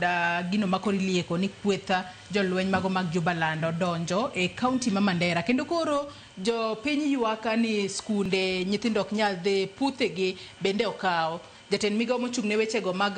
gino ma koro ilieko ni kwetha jolweny mago mag Jubaland odonjo e kaunti ma Mandera kendo koro jopiny ywak ni skunde nyithindo ok nyal dhi, puothegi bende okaw. Jatend migao mochung' ne wechego mag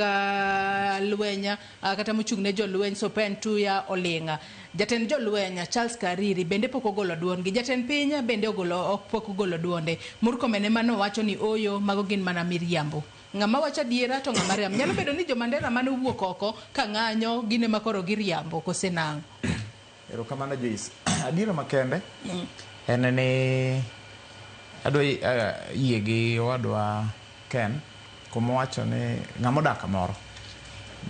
lweny, kata mochung' ne jolweny Sopen Tuya oling'. Jatend jolweny Charles Kariri bende pok ogolo duondgi. Jatend piny bende ogolo ok pok ogolo duonde. Murkomen ema nowacho ni oyo mago gin mana miriambo. Ng'ama wacho adiera to ng'ama riambo. Nyalo bedo ni jo Mandera mane owuok oko ka ng'anyo gin ema koro giriambo kose nang'o? Erokamano, Joyce. Adiera makende en ni adwa yie gi owadwa Ken kuma owacho ni ng'ama odak kamoro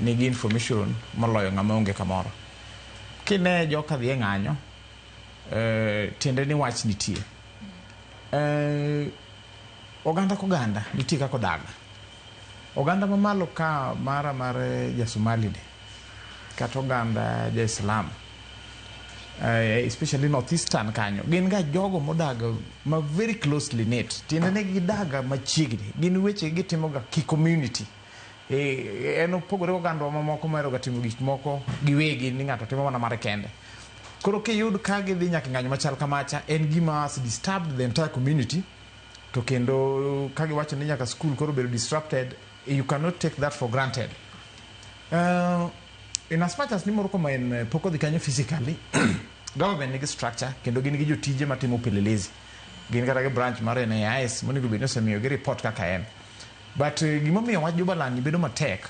nigi information moloyo ng'ama onge kamoro. Kine joka dhi e ng'anyo, tiende ni wach nitie. Oganda koganda nitie kaka odag. Oganda mamalo ka mara mar ja-Somali ni kata oganda ja-Islam, especially northeastern kanyo, gin ga jogo modag ma very closely knit, tiende ni gidaga machiegni, gin weche gitimo ga ki community. En opogore oganda mamoko mohero ga timo gik moko giwegi ni ng'ato timo mana mare kende. Koro kiyud ka gidhi nyaka e ng'anyo machal kamacha, en gima has disturbed the entire community. To kendo ka giwacho ni nyaka school koro bedo disrupted, you cannot take that for granted. In as much as ni Murkomen pok odhi kanyo physically, government nigi structure kendo gin gi jotije matimo upelelezi. Gin kata gi branch mar NIS monego bed ni osemiyogi report kaka en. But gimomiyo wach Jubaland ni bedo matek,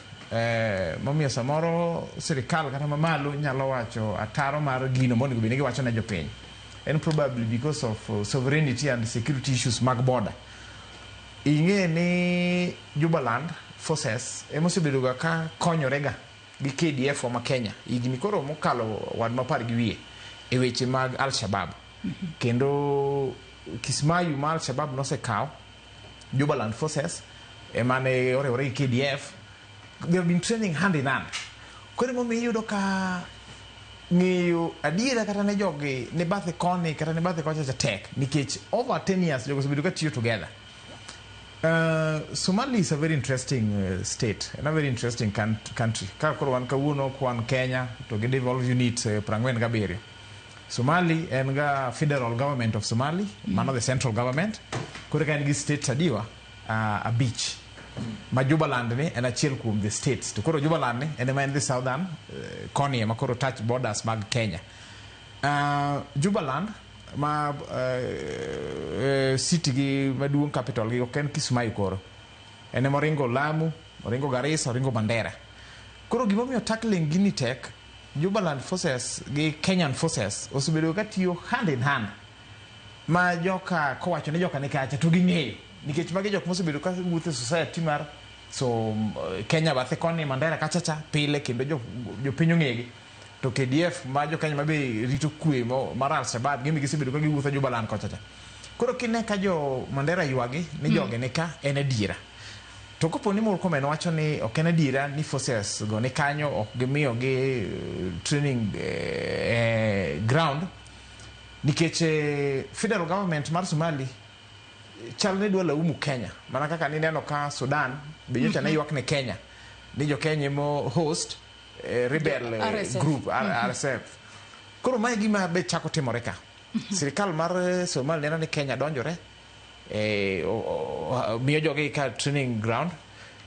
momiyo samoro sirikal kata mamalo nyalo wacho ataro mar gino monego bed ni giwacho ne jopiny, en probably because of sovereignty and security issues mag border. Ing'e ni Jubaland forces emosebedo ga ka konyore ga gi KDF wa ma Kenya higni koro mokalo wan mapar gi wiye e weche mag Al-Shabaab. Kendo Kismayu ma Al-Shabaab nosekawo, Jubaland forces ema ne oriwore gi KDF. They have been training hand in hand. Koro emomiyo iyudo ka ng'eyo adiera kata ne jogi ne bathe koni kata ne bathe kocha cha tek nikech over 10 years jogo osebedo ka tiyo together. Somali is a very interesting state and a very interesting country. Ka koro wan kawuono kwan Kenya to gi devolved unit 47. Somali en ga federal government of Somali, mano the central government. Koro ka en gi states adiwa abich. Ma Jubaland ni en achiel kuom the states. To koro Jubaland ni en ema en the southern koni ema koro touch borders mag Kenya. Jubaland ma city gi maduong', capital gi ok en Kismayu, koro en ema oringo Lamu, oringo Garissa, oringo Mandera. Koro gimomiyo tackling gini tek, Jubaland forces gi Kenyan forces osebedo ka tiyo hand in hand ma joka kowacho ni joka ni kacha to ging'eyo nikech magi jok mosebedo ka wuotho e society mar so Kenya bathe koni Mandera kacha cha pile kendo jopiny ong'egi. To KDF ma jo Kenya ma be rito kwe mar Al-Shabaab gin be gisebedo ka giwuotho Jubaland kocha cha. Koro kine ka jo Mandera ywagi ni jogi ni ka, en adiera. To kopo ni Murkomen wacho ni ok en adiera ni forces go ni kanyo ok gimiyo gi training ground nikech federal government mar Somali chal ni dwa laumu Kenya mana kaka nineno ka Sudan be nyocha ne ywak ne Kenya ni jo Kenya emo host rebel RSF. group RSF. Koro mae gima be chako timore ka sirikal mar Somali neno ni Kenya donjore miyo jogi ka training ground.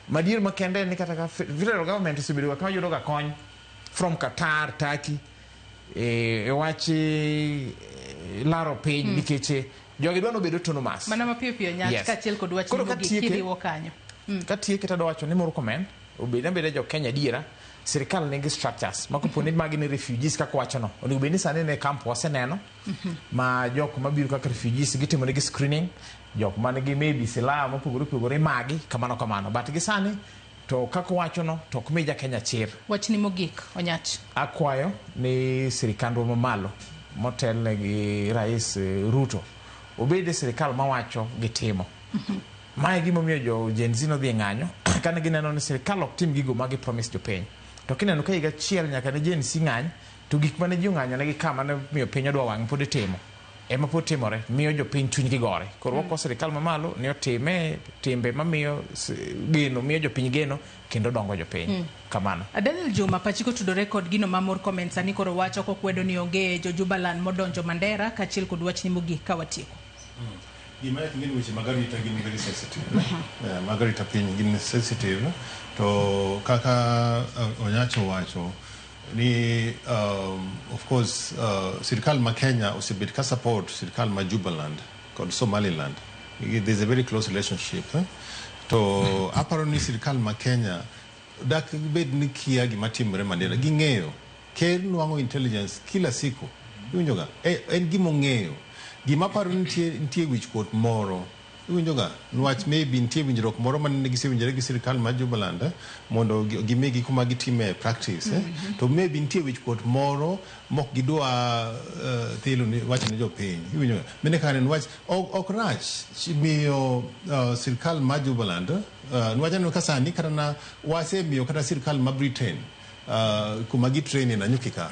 Madier makende en ni kata ka federal government osebedo ka yudo ga kony from Qatar, Turkey e wach laro piny nikech jogi dwa nobed autonomous. Mana mapiyo piyo, Nyach, kaachiel kod wach Koro mogik katieke- kiriwo kanyo. Katieke tadwa wacho ni Murkomen obed abeda jo Kenya adiera. Sirikal nigi structures ma kopo ni magi ni refugees kaka wachono, onego bed ni sani ne camp waseneno ma jok mabiro kaka refugees gitimo negi screening, jok manigi maybe silaha mopogore opogore magi kamano kamano, but gi sani to kaka wachono to ok mi ja Kenya chir. Wachni mogik, Onyach. Akwayo ni sirikandwa mamalo motelne gi Rais Ruto obed e sirikal mawacho gi timo. Mae gimomiyo jo Gen Z nodhi e ng'anyo kane gineno ni sirikal ok tim gigo ma gipromise jopiny. To kineno ka higa achiel nyaka ne Gen Z ng'any, to gik mane ji ong'anyo negi ka mane miyo piny odwa wang' pod itimo. Ema pod timore, miyo jopiny chunygi gore. Koro wakwa sirikal mamalo ni otime timbe mamiyo geno, miyo jopiny geno kendo dongo jopiny. Kamano. Daniel Juma, pachi kotudore kod gino ma Murkomen sani koro wacho kokwedo ni onge jo Jubaland modonjo Mandera kaachiel kod wachni mogik ka watieko. Gima ing'e ni weche mag arita gin very sensitive. Mag arita piny gin sensitive to kaka Onyacho wacho ni of course sirikal ma Kenya osebet ka support sirikal ma Jubaland kod Somaliland. There's a very close relationship. To aparo ni sirikal ma Kenya dak bed ni kia gima timore Mandera. Ging'eyo. Ker nwang'o intelligence kila siku. Iwinjoga? En gima ong'eyo. Gima aparo nitie wichkuot moro. Iwinjoga? Niwach maybe nitie winjruok moro mane gisewinjore gi sirikal mar Jubaland mondo gimigi kuma gitime practice. To maybe nitie wichkuot moro mok gidwa thilo ni wacho ne jopiny. Iwinjoga? Mine kaka niwach ok rach miyo sirikal mar Jubaland niwach aneno ka sani kata na wasemiyo kata sirikal ma Britain kuma gi train e Nanyuki ka.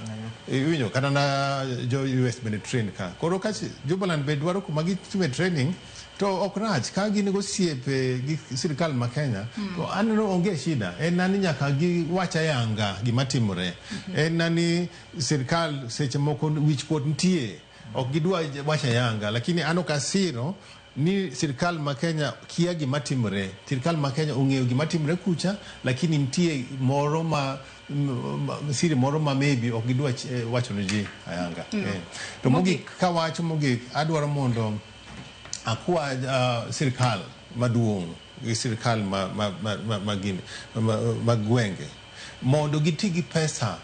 Iwinjo kata na jo US bende train ka. Koro ka Jubaland be dwaro kuma gitime training to ok rach ka gin gosiepe gi sirikal ma Kenya to aneno onge shida. En nani nyaka giwach ayanga gima timore. En nani sirikal seche moko wichkuot nitie ok gidwa wacho ayanga, lakini an ok asiro ni sirikal ma Kenya kia gima timore. Sirikal ma Kenya ong'eyo gima timore kucha, lakini nitie moro ma siri moro ma maybe ok gidwa wacho ne ji ayanga. To mogik kawacho mogik adwaro mondo akwa sirikal maduong' gi sirikal ma gwenge mondo giti gi pesa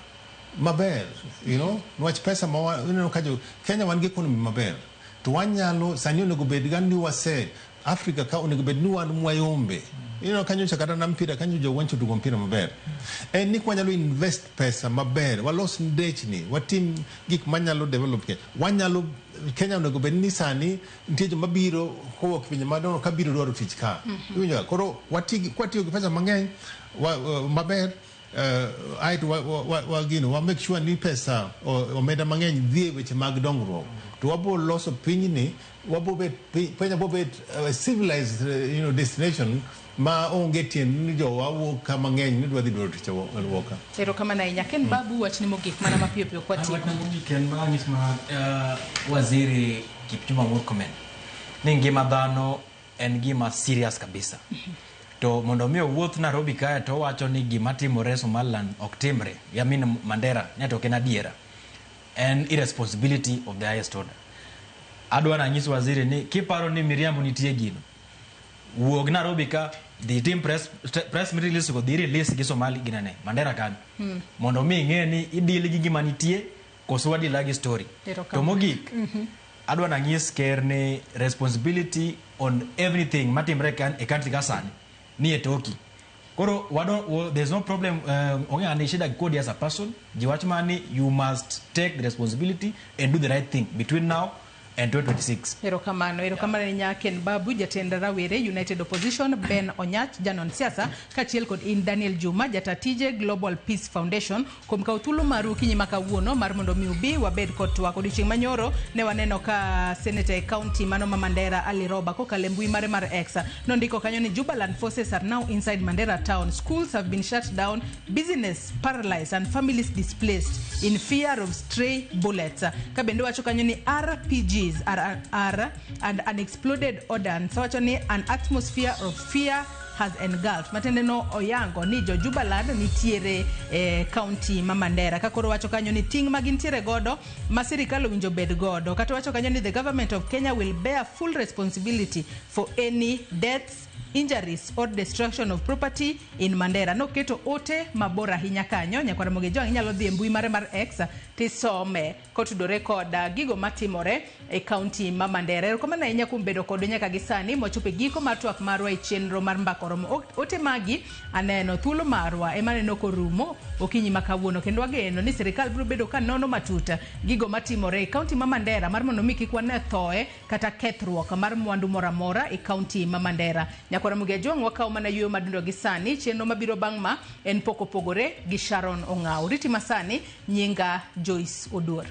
maber, you know, niwach pesa ma ineno ka jo Kenya wan gi economy maber to wanyalo sani onego bed ga ni wase Africa ka onego bed ni wan mwayombe. Ineno kanyo cha kata na mpira kanyo jo wancho tugo mpira maber. En ni kwanyalo invest pesa maber, walos ndechni, watim gik manyalo develop Kenya. Wanyalo Kenya onego bed ni sani nitie joma biro kowuok pinje madongo ka biro dwaro tich ka. Iwinjo? Koro kwatiyo gi pesa mang'eny maber aeto wa wa make sure ni pesa omenda mang'eny dhi e weche mag dongruok. To wabo loso pinyni, wabo bet Kenya bo bet civilized destination ma onge tiend ni jowa wuok ka mang'eny ni dwa dhi dwaro tich wuok ka. Erokamano ahinya. Ken Babu, wachni mogik mana mapiyo piyo kwatieko. Wachna mogik en ma anyis ma waziri Kipchumba Murkomen ni ngima dhano en gima serious kabisa. To mondo mi owuoth Nairobi kae to owacho ni gima timore Somaliland ok timre, I mean Mandera, ne to ok en adiera. En irresponsibility of the highest order. Adwa nanyis waziri ni kiparo ni miriambo nitie gino, wuog Nairobi ka dhi tim press release go dhi release gi Somali ginene Mandera kanyo. Mondo mi ing'e ni idil gi gima nitie koso wadila gi story. To mogik, adwa nanyis ker ni responsibility on everything matimre e country ka sani ni e toki. Koro there's no problem onge ng'ani shida kodi as a person. Ji wach mana ni you must take the responsibility and do the right thing between now and 2026. Erokamano, erokamano ahinya Ken Babu, jatend rawere United Opposition, Ben Onyach, janon siasa, kaachiel kod in Daniel Juma, jata tije Global Peace Foundation, kuom kawo thuolo maru okinyi ma kawuono mar mondo mi ubi wabed kod twak. Odiochieng' manyoro ne waneno ka senator e county mano ma Mandera Ali Roba kokalo e mbui mare mar X nondiko kanyo ni Jubaland forces are now inside Mandera town. Schools have been shut down, business paralyzed and families displaced in fear of stray bullets. Ka bende wacho kanyo ni RPGs are and unexploded ordnance. Wacho ni an atmosphere of fear has engulfed. Matiende no oyango ni jo Jubaland nitiere e kaunti ma Mandera. Ka koro wacho kanyo ni ting' ma gintiere godo ma sirikal owinjo bed godo. Kata wacho kanyo ni the government of Kenya will bear full responsibility for any deaths, injuries or destruction of property in Mandera. Noketo ote mabor ahinya kanyo. Nyakwar Ramogi Ojwang' inyalo dhi e mbui mare mar X tisome kotudore kod gigo matimore e kaunti ma Mandera. Erokamano ahinya kuom bedo kodwa nyaka gi sani mwachopo e giko mar twak marwa e chenro mar Mbaka Oromo. Ote magi aneno thuolo marwa ema aneno korumo okinyi ma kawuono, kendo wageno ni sirikal biro bedo ka nono matut gigo matimore e kaunti ma Mandera mar mondo mi kik wane thoe kata kethruok mar mwandu moro amora e kaunti ma Mandera. Nyakwar Ramogi Ojwang' wakawo mana yueyo madundo gi sani. Chenro mabiro bang' ma en pok opogore gi Sharon Ong'aw. Riti masani, nyinga Joyce Oduor.